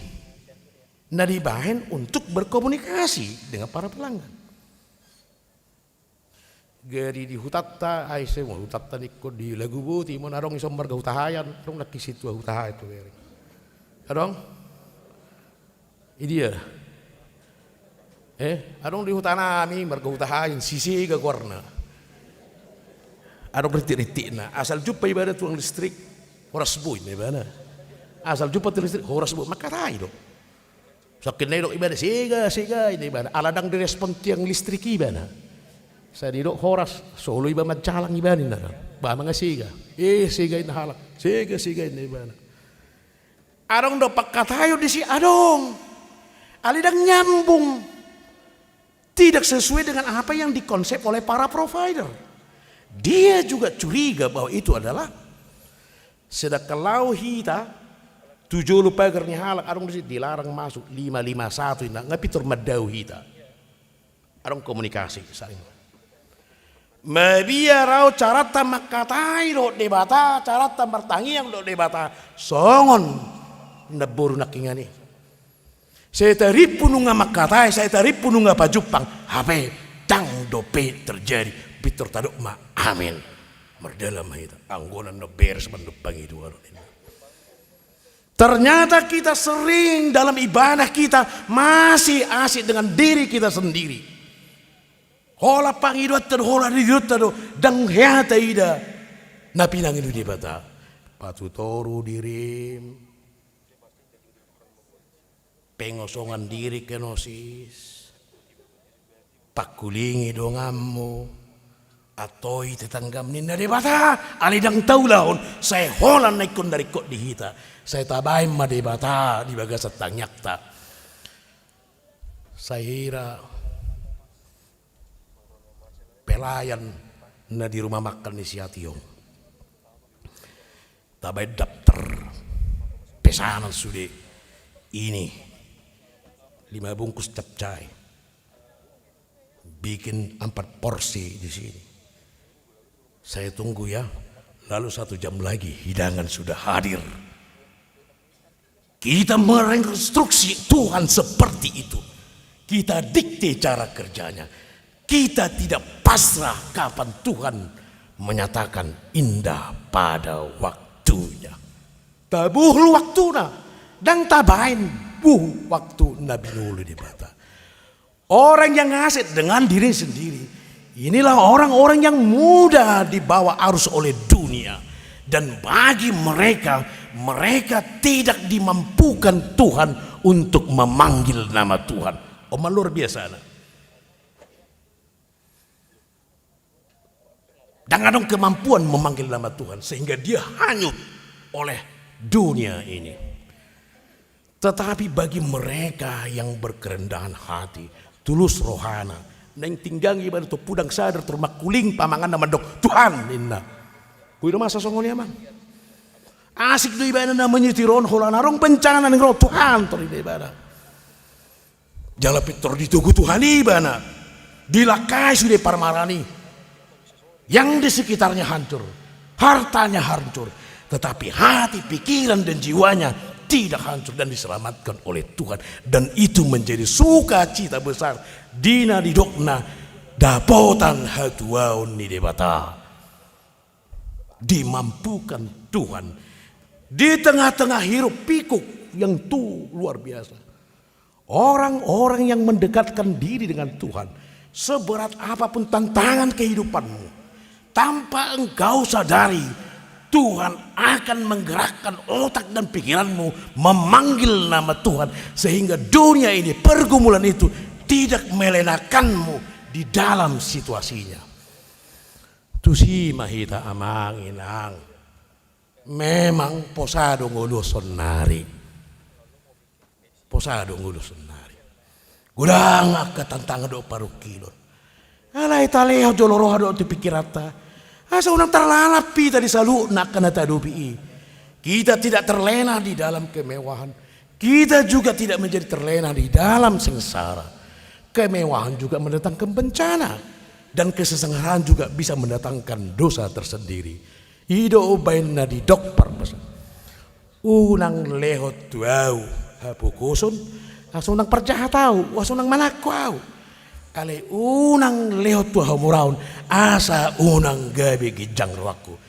na dibahen untuk berkomunikasi dengan para pelanggan. Gari di hutanta, ai se ma hutanta ningkon di Laguboti, molo adong ison marga Hutahaean, adong nangkin sintua Hutahaean tu gari. Adong? Idia. Eh, adong di hutanami marga Hutahaean, si Sega goarna. Adong rintik-rintikna. Asal jumpa ibana tukang listrik, horas boi ma ibana. Asal jumpa tukang listrik, horas boi, mangkatai do. Sangkin na didok ibana, "Sega, Sega," ninna ibana. Ala ndang direspon tiang listrik ibana. Sai didok horas, solo iba manjalang ibana ninna. Ba manga Sega. "Eh, Sega," ninna halak. "Sega, Sega," ninna ibana. Adong do pangkataion disi, adong. Alai ndang nyambung. Tidak sesuai dengan apa yang dikonsep oleh para provider. Dia juga curiga bahwa itu adalah, sedangkan laho hita tu jolo pagar ni halak, adong disi dilarang masuk lima lima satu, inna, nga pintor mandao hita. Adong komunikasi saling. Mabiar ahu caranta mangkatai dohot Debata, caranta martangiang dohot Debata, songon namboru nangkiningan i. Sai tarimpu nunga mangkatai, sai tarimpu nunga pajumpang, hape ndang dope terjadi, pintor tadok ma amin. Mardalan ma hita, anggo na beres mandok pangidoan on. Ternyata kita sering dalam ibadah kita masih asik dengan diri kita sendiri. Holan pangidoanta do, holan didok do, ndang hea taida na pinangido Debata. Patutoru dirim. Pengosongan diri kenosis. Pangkulingi donganmu. Antoi tetanggam ninna Debata, alai ndang taulahon, sai holan na ingkon na ringkot di hita. Sai tabaen ma Debata di bagasan tangiangta. Sai hira pelayan na di rumah makan ni si Ationg. Tabaen daftar pesanan sude ini, lima bungkus capcay. Bikin empat porsi di sini. Saya tunggu ya, lalu satu jam lagi hidangan sudah hadir. Kita menginstruksi Tuhan seperti itu. Kita dikte cara kerjanya. Kita tidak pasrah kapan Tuhan menyatakan indah pada waktunya. Tabuhul waktuna, ndang tabaen buhul waktu na binoloi Debata. Orang yang asik dengan diri sendiri, inilah orang-orang yang mudah dibawa arus oleh dunia. Dan bagi mereka, mereka tidak dimampukan Tuhan untuk memanggil nama Tuhan. Oma, luar biasa, nah. Ndang adong kemampuan memanggil nama Tuhan, sehingga dia hanyut oleh dunia ini. Tetapi bagi mereka yang berkerendahan hati, tulus rohana, naeng tinggang ibana tu pudang sadar, tor mangkuling pamanganna, mandok, "Tuhan," ninna. Boi do masa songon i, amang? Asik do ibana na manyetir on, holan adong bencana naeng ro, "Tuhan," tor ninna ibana. Jala pintor ditogu Tuhan ibana. Dilangkai sude parmaraan i. Yang di sekitarnya hancur, hartanya hancur, tetapi hati, pikiran, dan jiwanya tidak hancur dan diselamatkan oleh Tuhan. Dan itu menjadi sukacita besar di na didokna dapotan hatuaon ni Debata. Dimampukan Tuhan di tengah-tengah hiruk pikuk yang tu luar biasa. Orang-orang yang mendekatkan diri dengan Tuhan, seberat apapun tantangan kehidupanmu, tanpa engkau sadari, Tuhan akan menggerakkan otak dan pikiranmu memanggil nama Tuhan, sehingga dunia ini, pergumulan itu tidak melenakanmu di dalam situasinya. Tusi ma hita, amang inang. Memang posa do ngolu on saonnari. Posa do ngolu on saonnari. Godang angka tantangan dohot parungkilon. Alai talehon jolo roha dohot tu pikiranta, asa unang tarlalap hita di saluhutna angka na tahadopi i. Kita tidak terlena di dalam kemewahan. Kita juga tidak menjadi terlena di dalam sengsara. Kemewahan juga mendatangkan bencana, dan kesenggaraan juga bisa mendatangkan dosa tersendiri. I do umbahen na didok parbasaon, unang lehon tu ahu hapogoson, asa unang parjahat ahu, asa unang manangko ahu. Alai unang lehon tu ahu hamoraon, asa unang gabe ginjang rohangku.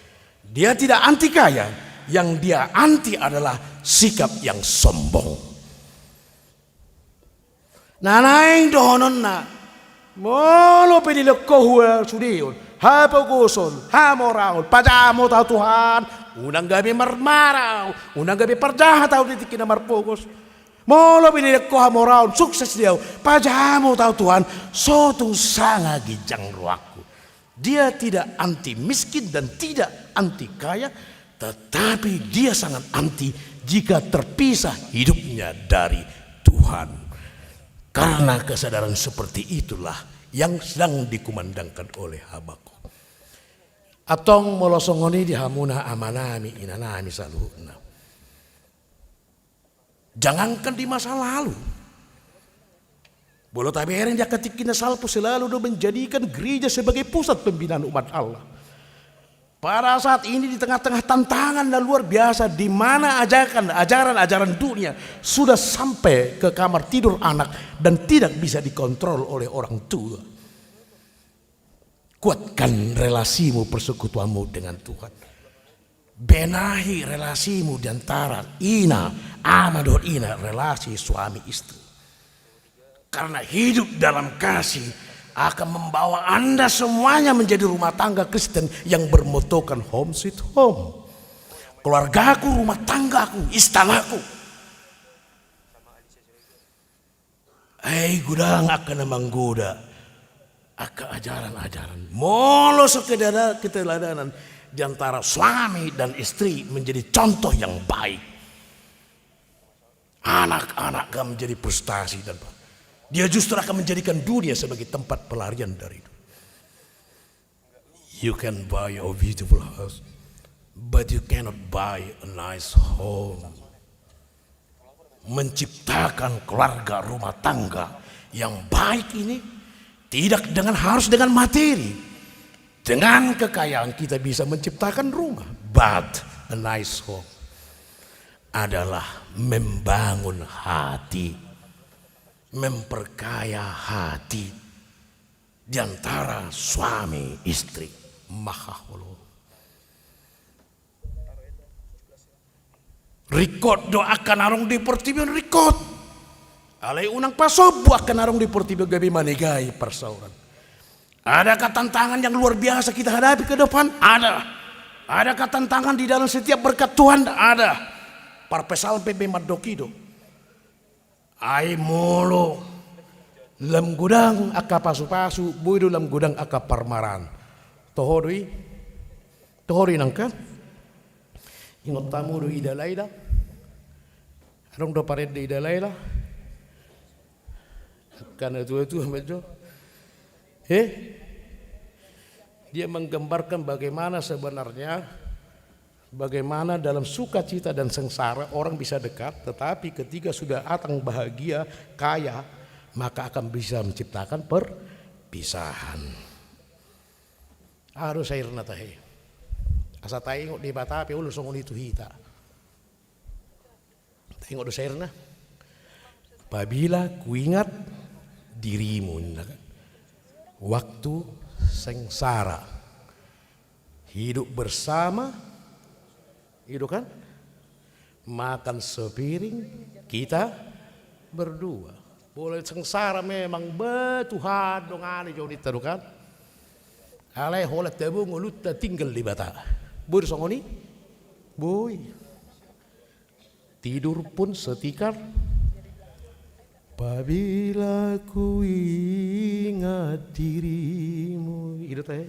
Dia tidak anti kaya, yang dia anti adalah sikap yang sombong. Na naeng dohononna, molo pe dilehon ho sude on, hapogoson, hamoraon, pajaha ma ahu Tuhan, unang gabe marmara ahu, unang gabe parjahat ahu di tingki na marpogos. Molo pe dilehon ho hamoraon, sukses do ahu, pajaha ma ahu Tuhan, so tung sanga ginjang rohangku. Dia tidak anti miskin dan tidak anti kaya, tetapi dia sangat anti jika terpisah hidupnya dari Tuhan. Karena kesadaran seperti itulah yang sedang dikumandangkan oleh Habakuk. Antong molo songon i di hamuna amanami, inanami saluhutna, jangankan di masa lalu. Molo tabereng di angka tingki na salpu, selalu do menjadikan gereja sebagai pusat pembinaan umat Allah. Pada saat ini, di tengah-tengah tantangan na luar biasa, di mana ajakan, ajaran-ajaran dunia sudah sampai ke kamar tidur anak dan tidak bisa dikontrol oleh orang tua. Kuatkan relasimu, persekutuanmu dengan Tuhan. Benahi relasimu di antara ina, ama dohot ina, relasi suami istri. Karena hidup dalam kasih akan membawa Anda semuanya menjadi rumah tangga Kristen yang bermotokan home sweet home. Keluargaku, rumah tanggaku, istanaku. Ai godang angka na manggoda, angka ajaran-ajaran. Molo so kedada-, keteladanan di antara suami dan istri menjadi contoh yang baik, anak-anak akan menjadi frustasi dan dia justru akan menjadikan dunia sebagai tempat pelarian dari itu. You can buy a beautiful house, but you cannot buy a nice home. Menciptakan keluarga rumah tangga yang baik ini tidak dengan, harus dengan materi. Dengan kekayaan kita bisa menciptakan rumah, but a nice home adalah membangun hati, memperkaya hati di antara suami istri. Mahaholong. Ringkot do angka na adong di portibi on, ringkot. Alai unang pasombu angka na adong di portibi on gabe manegai parsaoran. Adakah tantangan yang luar biasa kita hadapi ke depan? Ada. Adakah tantangan di dalam setiap berkat Tuhan? Ada. Parpsalmen pe mandok i do. Ai molo lam godang angka pasupasu, boi do lam godang angka parmaraan. Toho do i? Toho do i nangkin? Ingot hamu do i Dalai da? Adong do parende i Dalai da? Angka na tua-tua ma jo. He? Dia menggambarkan bagaimana sebenarnya, bagaimana dalam sukacita dan sengsara orang bisa dekat, tetapi ketika sudah datang bahagia, kaya, maka akan bisa menciptakan perpisahan. Aha do syairna tahe? Asa taingot Debata pe olo songon i tu hita. Taingot do syairna. Apabila kuingat dirimu, ninna kan. Waktu sengsara. Hidup bersama. I do kan? Makan sepiring kita berdua. Molo sengsara memang, be Tuhan dongani jo ninta do kan. Alai holan tabo ngolunta tinggal Debata. Boi do songon i? Boi. Tidur pun setikar. Apabila kuingat dirimu. I do tahe.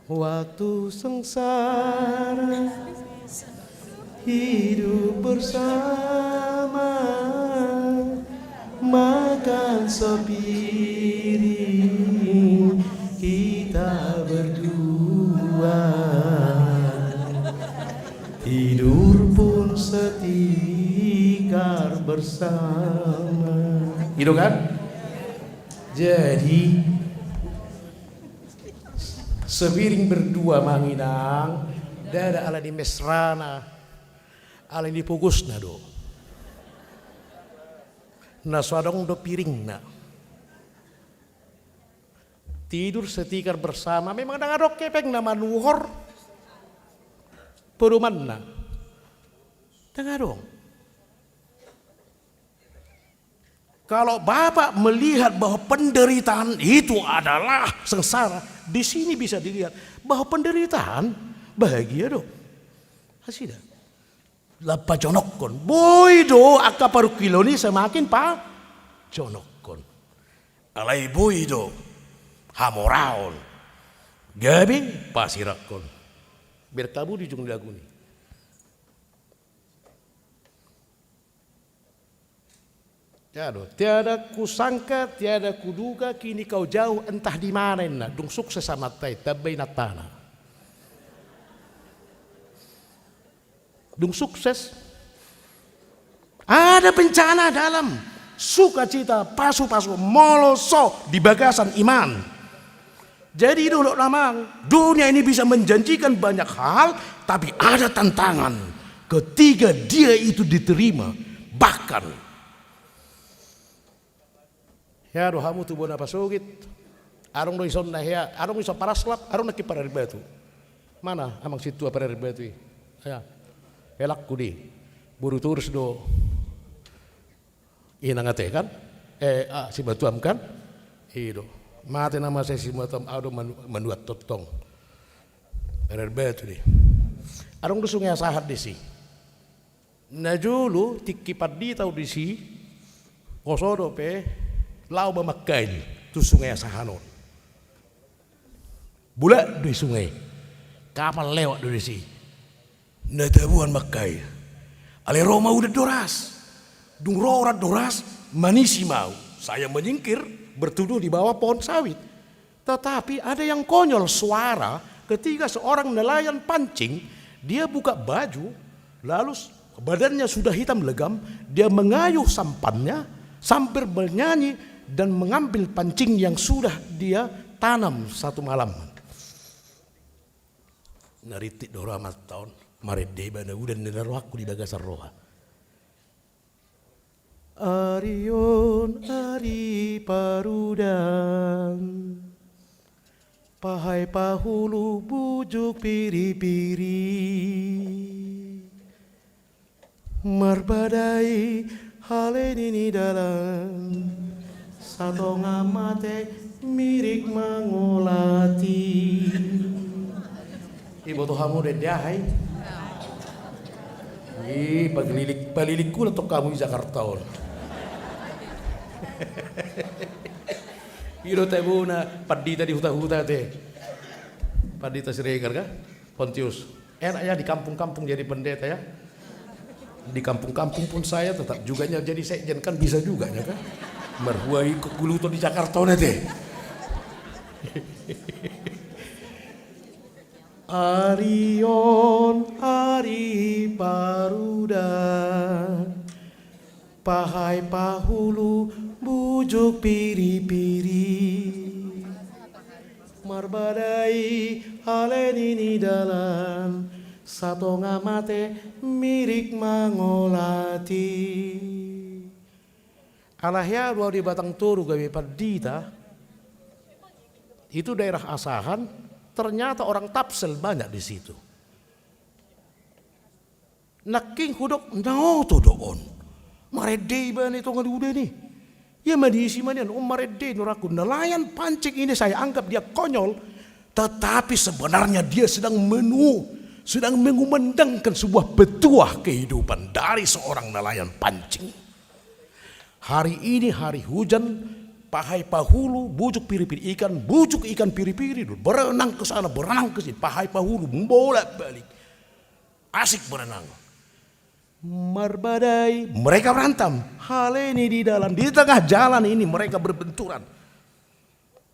Waktu sengsara hidup bersama, makan sepiring kita berdua. Tidur pun setikar bersama. I do kan? Jadi, sepiring berdua, Amang Inang, ndada alani mesrana, alani pogosna do. Na so adong do piringna. Tidur setikar bersama, memang ndang adong hepengna manuhor podomanna. Ndang adong. Kalau Bapak melihat bahwa penderitaan itu adalah sengsara, di sini bisa dilihat bahwa penderitaan bahagia do. Hasida. Lam pajonokhon. Boi do angka parungkilon i semakin pajonokhon. Alai boi do hamoraon. Gabe pasirakhon. Bertabu di ujung lagu ni. Ya do, tiada kusangka, tiada kuduga, kini kau jauh entah di mana inna. Dung sukses amanta i, tamba inantana. Dung sukses. Ada bencana dalam sukacita, pasu-pasu, molo so di bagasan iman. Jadi, dulu, Amang, dunia ini bisa menjanjikan banyak hal, tapi ada tantangan ketika dia itu diterima. Bahkan, hea do hamu tubu na pasogit, adong do isonna hea, adong ison paraslap, adong nangkin parari batu. Mana amang sintua parari batu i? Ya, helakku di boru torus do. Inang ate kan? Eh, ah, si Batuam kan? I do. Mate nama saya si Batuam, au do manu-, manuat tongtong. Parari batu di. Adong do sunge asahan disi. Na jolo tingki pandita au disi, poso dope, laho ma mangkail tu sunge asahan on. Bulak do i sunge i. Kapal lewat do disi. Na taboan mangkail. Alai ro ma udan doras. Dung ro udan doras, manisi ma au. Saya menyingkir, berteduh di bawah pohon sawit. Tetapi ada yang konyol, suara ketika seorang nelayan pancing, dia buka baju, lalu s-, badannya sudah hitam legam, dia mengayuh sampannya sambil bernyanyi dan mengambil pancing yang sudah dia tanam satu malam. Na rintik do roha amanta on, marende ibana, udan ni na rohangku di bagasan roha. Ari on ari parudan, pahai pahulu bujuk piripiri. Marbadai hale ni dalan, satonga mate mirik mangolati. Iboto hamu do ende aha i? I, pagililik, palilingku do tong hamu i Jakarta on. I do tabona pandita di huta-huta te. Pandita Siregar ka? Pontius. Enak ya di kampung-kampung jadi pendeta ya. Di kampung-kampung pun saya tetap juga ya jadi sekjen, kan bisa juga ya kan. Marhua ingkon guluton di Jakarta on ate. Ari on ari parudan, pahai pahulu bujuk piripiri. Marbadai hale ni dalan, satonga mate mirik mangolati. Ala hea do au di Batang Toru gabe pandita, itu daerah Asahan, ternyata orang Tapsel banyak di situ. Nangkin hudok, na oto do on. Marende ibana i tonga ni udan i. Ia manisi ma nian, on marende i, nurangku. Nelayan pancing ini saya anggap dia konyol, tetapi sebenarnya dia sedang menu-, sedang mengumandangkan sebuah petuah kehidupan dari seorang nelayan pancing. Hari ini hari hujan, pahai pahulu, bujuk piripiri ikan, bujuk ikan piripiri, berenang ke sana, berenang ke sini, pahai pahulu, bolak-balik. Asik berenang. Marbadai, mereka berantem. Hale ni di dalan, di tengah jalan ini mereka berbenturan.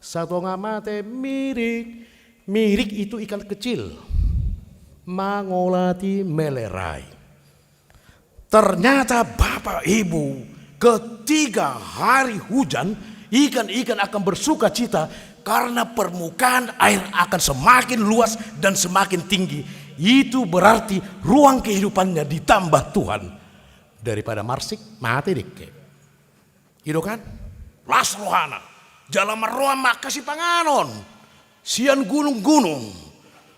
Satonga mate mirik. Mirik itu ikan kecil. Mangolati, melerai. Ternyata Bapak Ibu, ketika hari hujan, Ikan-ikan akan bersukacita karena permukaan air akan semakin luas dan semakin tinggi. Itu berarti ruang kehidupannya ditambah Tuhan. Daripada marsik, mate dekke. I do kan? Las rohana. Jala marroan ma angka sipanganon sian gunung-gunung.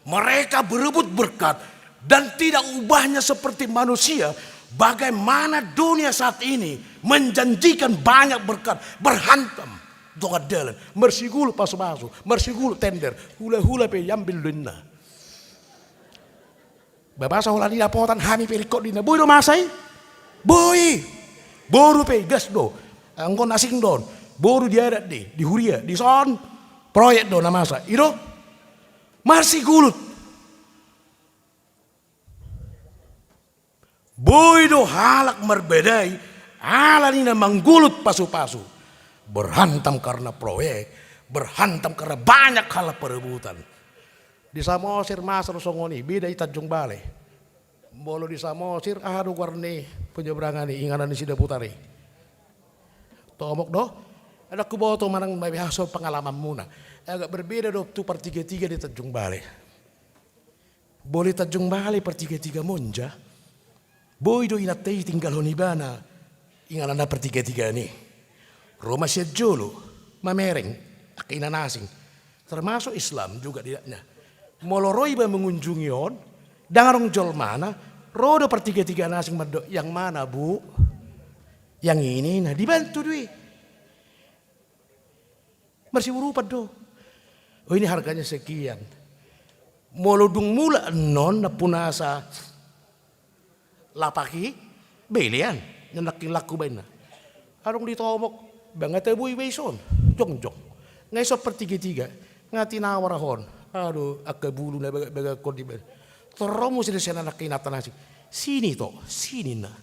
Mereka berebut berkat dan tidak ubahnya seperti manusia. Bagaimana dunia saat ini menjanjikan banyak berkat, berhantam. Tongan dalan, marsigulu pasu-pasu, marsigulu tender, hula-hula pe diambil do inna. Ba masa holan i dapotan hami pe ringkot do inna. Boi do masa i? Boi. Boru pe gas do. Anggo na asing do on. Boru di adat do i, di huria, dison proyek do na masa. I do? Marsigulut. Boi do halak marbadai ala ni na manggulut pasu-pasu. Berhantam karena proyek, berhantam karena banyak hal perebutan. Di Samosir masa do songon i, beda i Tanjung Balai. Molo di Samosir, aha do goar ni penyeberangan i, inganan ni Sidaputar i? Tomok do? Ndang huboto manang mabiasa pengalamanmuna. Agak berbeda do tu partiga-tiga di Tanjung Balai. Molo di Tanjung Balai partiga-tiga Monja. Boi do inanta i tinggalhon ibana ingananna partiga-tiga i. Ro ma sian jolo, mamereng, angka ina na asing. Termasuk Islam juga di adatna. Molo ro iba mengunjungi on, ndang adong jolmana, ro do partiga-tiga na asing mandok, "Yang mana, Bu?" "Yang ini." Nah, dibantu do i. Marsiurupan do. "Oh, ini harganya sekian." Molo dung mulak annon, nampunasa lapak i, belean, nangkin laku baenna. Adong ditomok, ba nga tabo iba ison, jongjong. Nga ison partiga-tiga, nga tinawar ho on. Aduh, angka bulu na bagak-bagak on dibaen. Tor ro muse do sian anak inanta na asing. "Sini, Tok, sini, nah."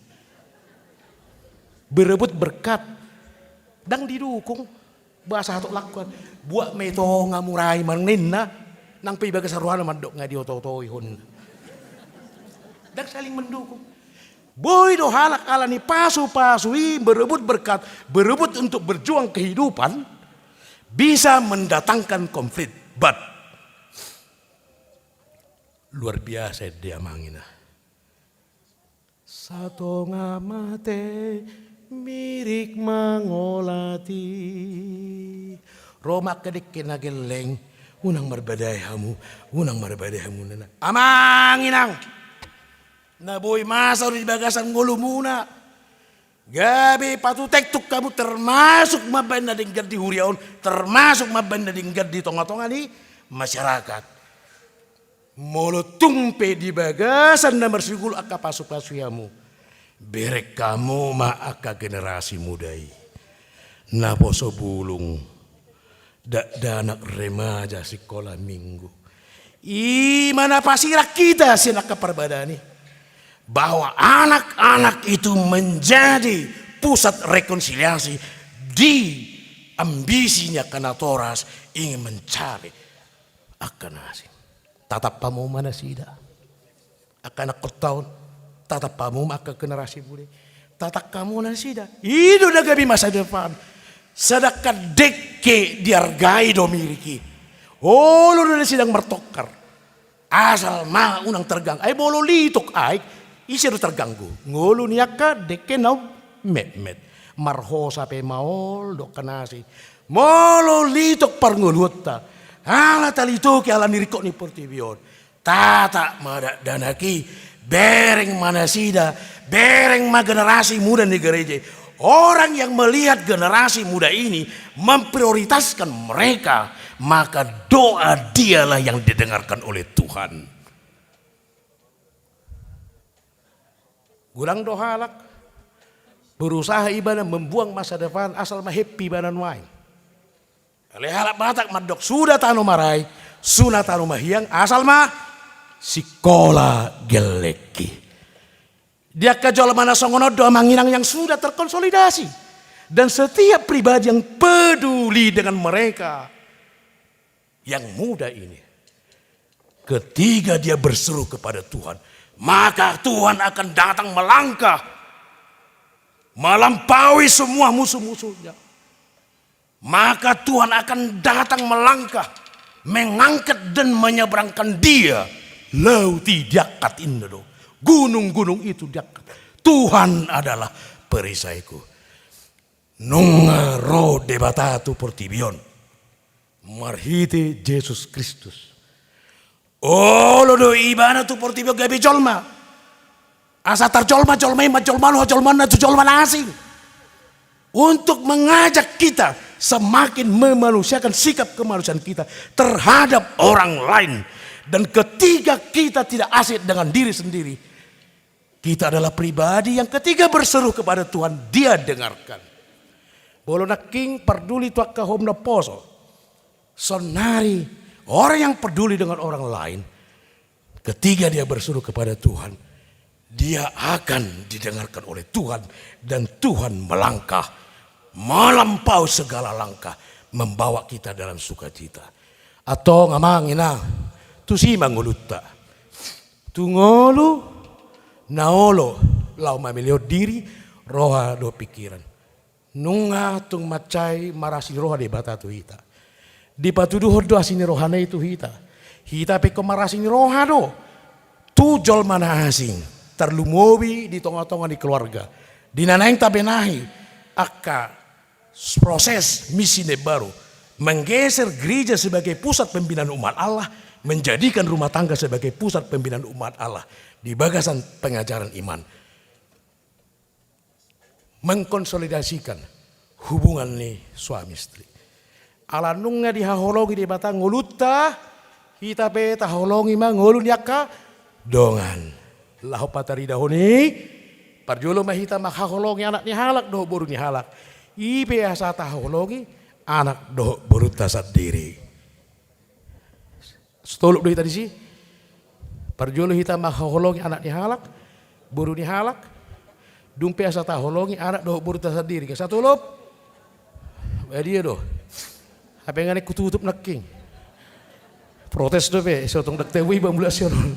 Berebut berkat. Ndang didukung. Boasa, Tok, lakuan? "Buat ma i tongamu ra i," manang ninna. Nang pe di bagasan rohana mandok, "Nga dioto-otoi ho on." Ndang saling mendukung. Boi do halak ala ni pasu-pasu i berebut berkat, berebut untuk berjuang kehidupan, bisa mendatangkan konflik. But luar biasa ende, amang ina. Satonga mate mirik mangolati. Ro ma angka dekke na gelleng, "Unang marbadai hamu, unang marbadai hamu," ninna. Amang inang, na boi masa do di bagasan ngolumuna. Gabe patutengtuk hamu, termasuk mambaen na denggan di huria on, termasuk mambaen na denggan di tonga-tonga ni masyarakat. Molo tung pe di bagasan na marsigulu angka pasu-pasu i hamu, bereng hamu ma angka generasi muda i. Naposo bulung, dakdanak remaja sikola minggu. I ma na pasirang hita sian angka parbadaan i. Bahwa anak-anak itu menjadi pusat rekonsiliasi di ambisi ni angka natoras ingin mencari angka na asing. Tatap hamu ma nasida. Angka anakhonta on, tatap hamu ma angka generasi muda i. Tatap hamu ma nasida. I do na gabe masa depan. Sedangkan dekke diargai do mirik i. Olo do nasida martongkar. Asal ma unang terganggu. Ai molo litok aek, ise do terganggu? Ngolu ni angka dekke na ummetmet. Marhosa pe maol do angka na asing. Molo litok parngoluonta, ala talitoki ala ni ringkot ni portibi on. Tatap ma dakdanak i, bereng ma nasida, bereng ma generasi muda ni gereja i. Orang yang melihat generasi muda ini memprioritaskan mereka, maka doa dialah yang didengarkan oleh Tuhan. Godang do halak berusaha ibana membuang masa depan asal ma happy ibana nuaeng. Alai halak Batak mandok, suda tano ma rai, suna tano ma hiang, asal ma sikola gellengki. Di angka jolma na songon on do, amang inang, yang sudah terkonsolidasi. Dan setiap pribadi yang peduli dengan mereka yang muda ini, ketika dia berseru kepada Tuhan, maka Tuhan akan datang melangkah, melampaui semua musuh-musuhnya. Maka Tuhan akan datang melangkah, mengangkat dan menyeberangkan dia. Laut i diangkat, inna do. Gunung-gunung itu diangkat. Tuhan adalah perisaiku. Nunga ro Debata tu portibi on marhite Jesus Kristus. Olo do ibana tu portibi on gabe jolma. Asa tarjolma jolma i, manjolma do hajolmaanna tu jolma na asing. Untuk mengajak kita semakin memanusiakan sikap kemanusiaan kita terhadap orang lain. Dan ketika kita tidak asik dengan diri sendiri, kita adalah pribadi yang ketika berseru kepada Tuhan, Dia dengarkan. Molo nangkin parduli tu angka houm na poso, saonari orang yang peduli dengan orang lain, ketika dia berseru kepada Tuhan, dia akan didengarkan oleh Tuhan, dan Tuhan melangkah melampaui segala langkah, membawa kita dalam sukacita. Antong amang inang, tusi ma ngolunta. Tu ngolu na olo laho mamelehon diri, roha dohot pingkiran. Nunga tung mansai marasi ni roha Debata tu hita. Dipatuduhon do asi ni rohana i tu hita. Hita pe ingkon marasi ni roha do tu jolma na asing, tarlumobi di tonga-tonga ni keluarga. Di na naeng tabenahi angka proses misi na imbaru, menggeser gereja sebagai pusat pembinaan umat Allah, menjadikan rumah tangga sebagai pusat pembinaan umat Allah di bagasan pengajaran iman. Mengkonsolidasikan hubungan ni suami istri. Ala nunga dihaholongi Debata ngolunta, hita pe taholongi ma ngolu ni angka dongan. Laho pataridahon i, parjolo ma hita manghaholongi anak ni halak dohot boru ni halak. I pe asa taholongi anak dohot borunta sandiri. Satolop do hita disi. Parjolo hita manghaholongi anak ni halak, boru ni halak. Dung pe asa taholongi anak dohot borunta sandiri. Satolop. Badia do. Hape nga naeng hututup nangkin. Protes dope, so tung ndang tabo iba mulak sian on.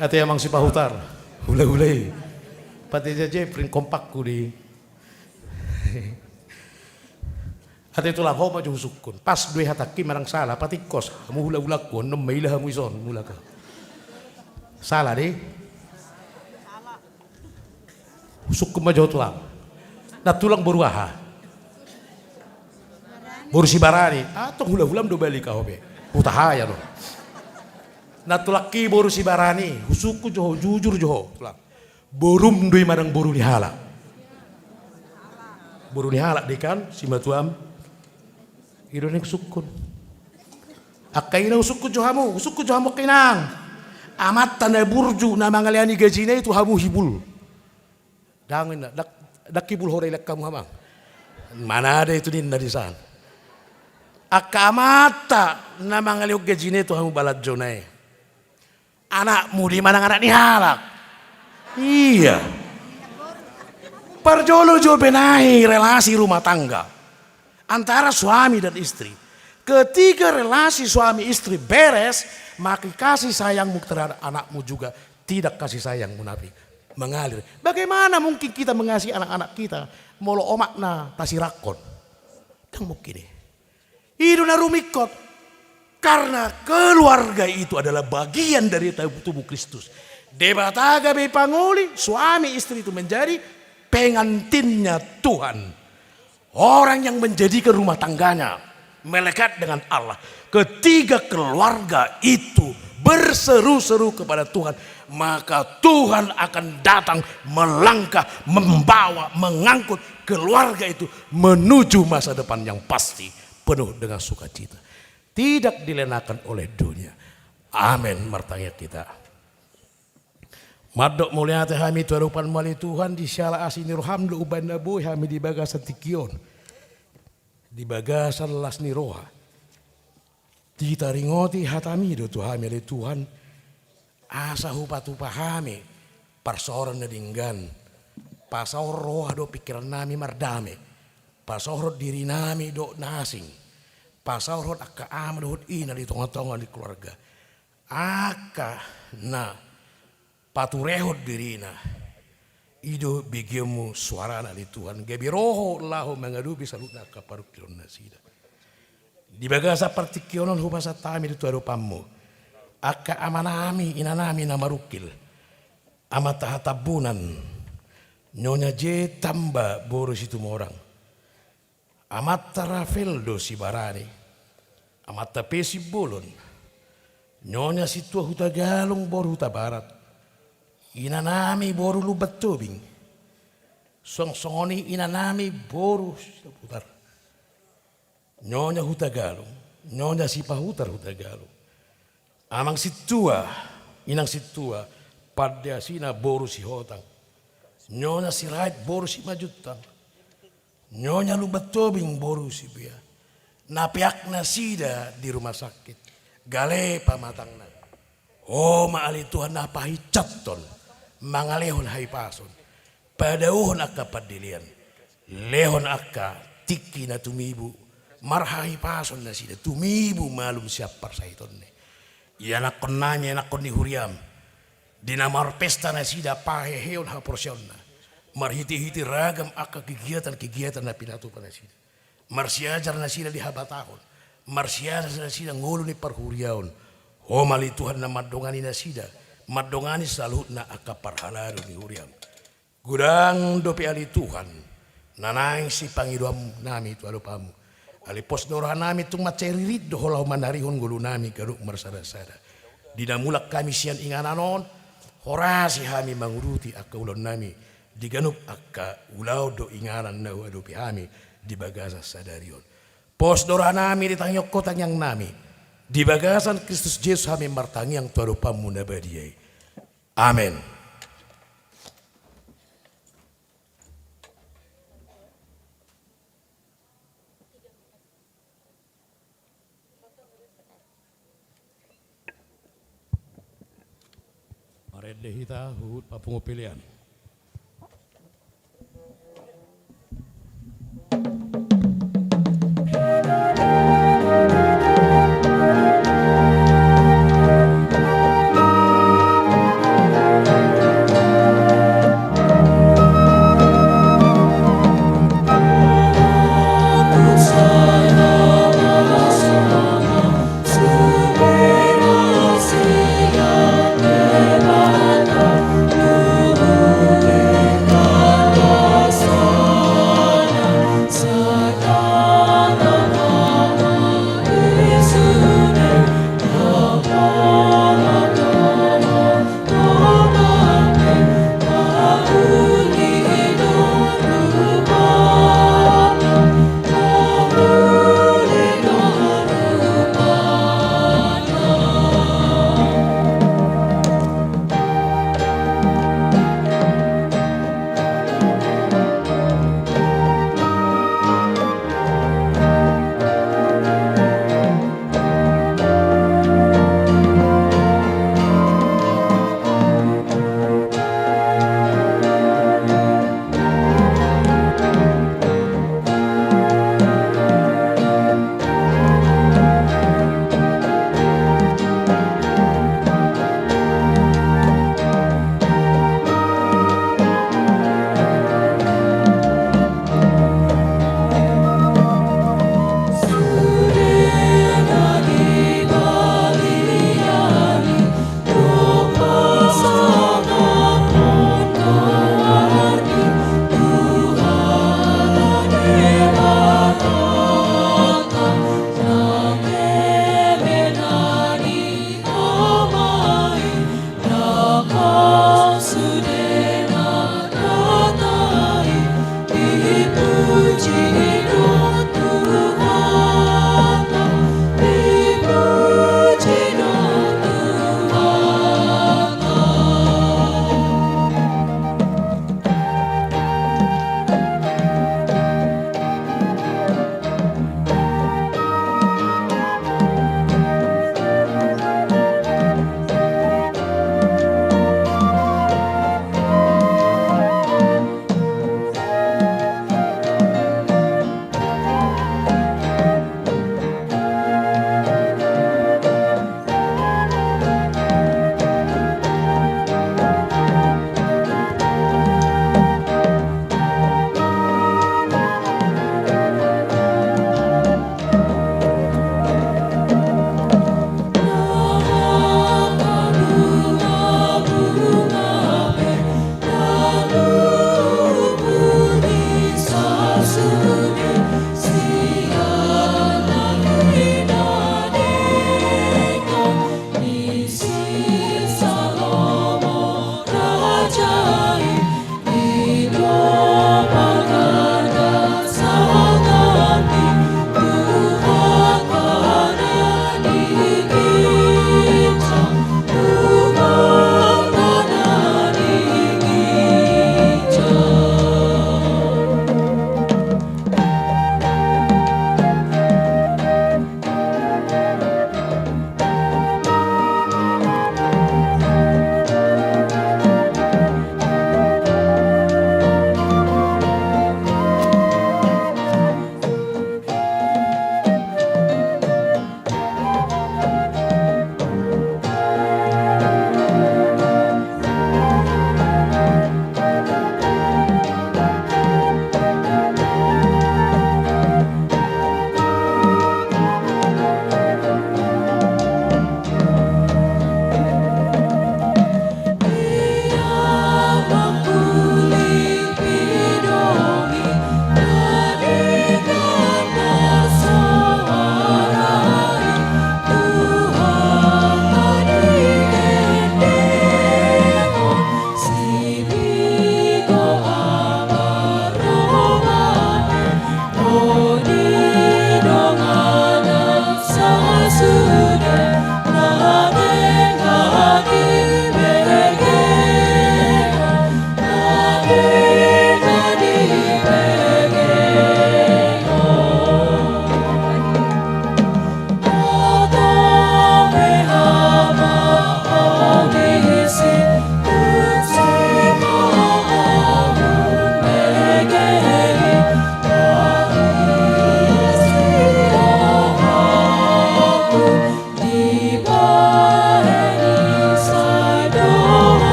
Ate amang Sipahutar. Hula-hula i. Pate jaje print kompakku di. Ate tulang, ho ma jo husungkun. Pas do i hatangki manang sala, patingkos. Hamu hula-hulangku, annon maila hamu ison, mulak. Sala do i. Husungkun ma jo ho tulang. Na tulang boru aha? Boru Sibarani. Antong hula-hulam do balik ahu pe. Hutahaia do. Na tulangki boru Sibarani, husungkun jo ho, jujur jo ho, tulang. Borum do i manang boru ni halak? Boru ni halak do i kan, simatuam. I do na husungkun. Angka inang, husungkun jo hamu, husungkun jo hamu angka inang. Amanta na burju na mangaleani gajina i tu hamu hibul. Ndang ninna, ndang, ndang hibul ho da, ilek hamu amang. Manada itu ninna di san. Angka amanta na mangalehon gajina i tu hamu balanjona i. Anakmu do i manang anak ni halak? Ia. Parjolo jo benahi relasi rumah tangga antara suami dan istri. Ketika relasi suami istri beres, maka kasih sayangmu terhadap anakmu juga tidak kasih sayang munafik, mengalir. Bagaimana mungkin kita mengasihi anak-anak kita molo omakna tasirangkon? Ndang mungkin i. I do na rumingkot. Karena keluarga itu adalah bagian dari tubuh Kristus. Debata gabe pangoli, suami istri itu menjadi pengantinnya Tuhan. Orang yang menjadikan rumah tangganya melekat dengan Allah. Ketika keluarga itu berseru-seru kepada Tuhan, maka Tuhan akan datang melangkah, membawa, mengangkut keluarga itu menuju masa depan yang pasti, penuh dengan sukacita. Tidak dilenakan oleh dunia. Amen. Martangiang hita. Mandok mauliate hami tu adopanmu ale Tuhan, di siala asi ni roham do umbahen na boi hami di bagasan tingki on, di bagasan las ni roha. Ditaringoti hatami do tu hami ale Tuhan, asa hupatupa hami parsaoran na denggan, pasaor roha dohot pingkirannami mardame, pasaorhon dirinami dohot na asing, pasaorhon angka ama dohot ina di tonga-tonga ni keluarga. Angka na paturehon dirina, I do begeonmu soarana ale Tuhan, gabe ro Ho laho mangadopi saluhutna angka parungkilon nasida. Di bagasan partingkian on hupasahat hami do tu adopanmu angka amanami inanami na marungkil, Amanta Hatambunan, Nyonya J Tamba boru Situmorang, Amanta Rafael do Sibarani, Amanta P Simbolon, Nyonya Sintua Hutagalung boru Hutabarat, inanami boru Lumban Tobing, suang songon i inanami boru Siputar, Nyonya Hutagalung, Nyonya Sipahutar Hutagalung, Amang Sintua, Inang Sintua, pande asina boru Sihotang, Nyonya Sirait boru Simanjuntak, Nyonya Lumban Tobing boru Sibuea, na peak nasida di rumah sakit, gale pamatangna. Ho ma ale Tuhan na pahinsathon, mangalehon hahipason, padaohon angka pandelean, lehon angka tingki na tumibu, marhahipason nasida, tumibu malum sian parsahitonna. Ianakhon nami, ianakhon ni huriam, di na marpesta nasida paheheon haporseaonna, marhitehite ragam angka kegiatan-kegiatan na pinatupa nasida. Marsiajar nasida di habatahon, marsiajar nasida ngolu ni parhuriaon. Ho ma ale Tuhan na mandongani nasida, mandongani saluhutna angka parhalado ni huriam. Godang dope ale Tuhan, na naeng sipangidoan nami tu adopanmu. Ale pos ni roha nami tung mansai ririt do Ho laho manarihon ngolu nami ganup marsada-sada. Di na mulak hami sian inganan on, horasi hami manguduti angka ulaon nami, di ganup angka ulaon dohot inganan na huadopi hami di bagasan sadari on. Pos do roha nami, ditangihon Ho tangiang nami. Di bagasan Kristus Jesus hami martangiang tu adopanmu na badia i. Amen. Marende hita huhut papungu pelean.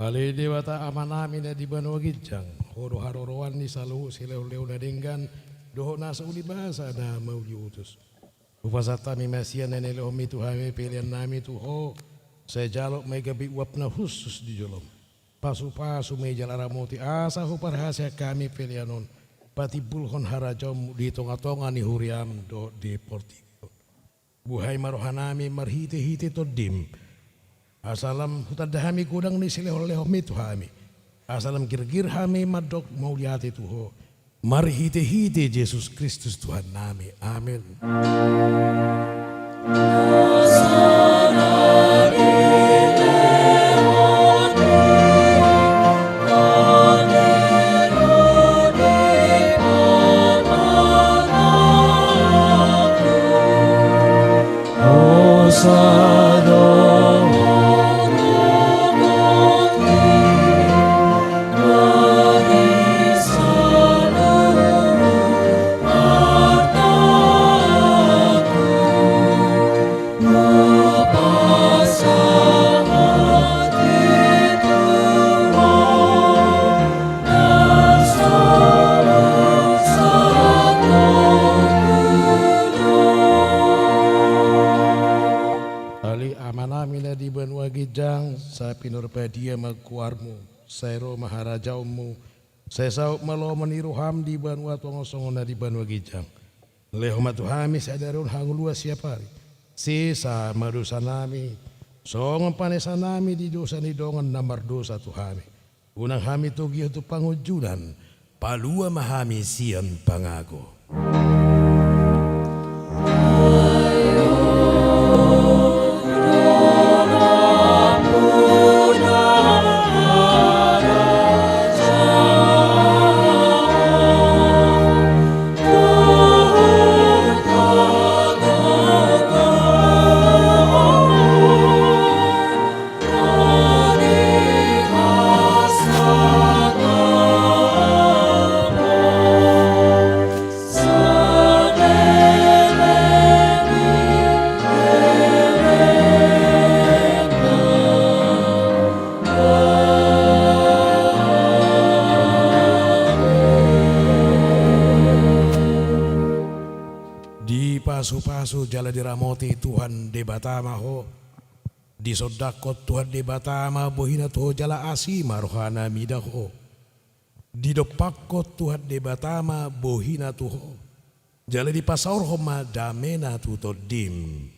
Ale Debata Amanami na di banua ginjang, Ho do haroroan ni saluhut silehonlehon na denggan dohot na so uli basa na mauliutus. Hupasahat hami ma sian na nilehonmi tu hami peleannami tu Ho, sai jalo ma i gabe uap na hushus di jolom. Pasupasu ma i jala ramoti asa huparhaseang hami pelean on, patimbulhon harajaonmu di tongatonga ni huriam dohot di portibi on. Buhai ma rohanami marhitehite Tondim, asa lam hutanda hami godang ni silehonlehonmi tu hami, asa lam girgir hami mandok mauliate tu Ho, marhitehite Jesus Kristus Tuhannami. Amen. Ale Amanami na di banua ginjang, sai pinarbadia ma goarmu, sai ro ma harajaonmu, sai saut ma lomo ni roham di banua tonga on songon na di banua ginjang. Lehon ma tu hami sadari on hangoluan siapari. Sesa ma dosanami, songon panesanami di dosa ni dongan na mardosa tu hami. Unang hami togihon tu pangunjunan, palua ma hami sian pangago. Dipasupasu jala diramoti Tuhan Debata ma ho. Disondangkon Tuhan Debata ma bohina tu ho jala asi ma rohana mida ho. Didompakkon Tuhan Debata ma bohina tu ho, jala dipasaorhon ma damena tu tondim.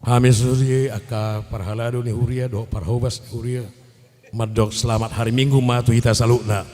Hami sude angka parhalado ni huria dohot parhobas ni huria mandok selamat hari Minggu ma tu hita saluhutna.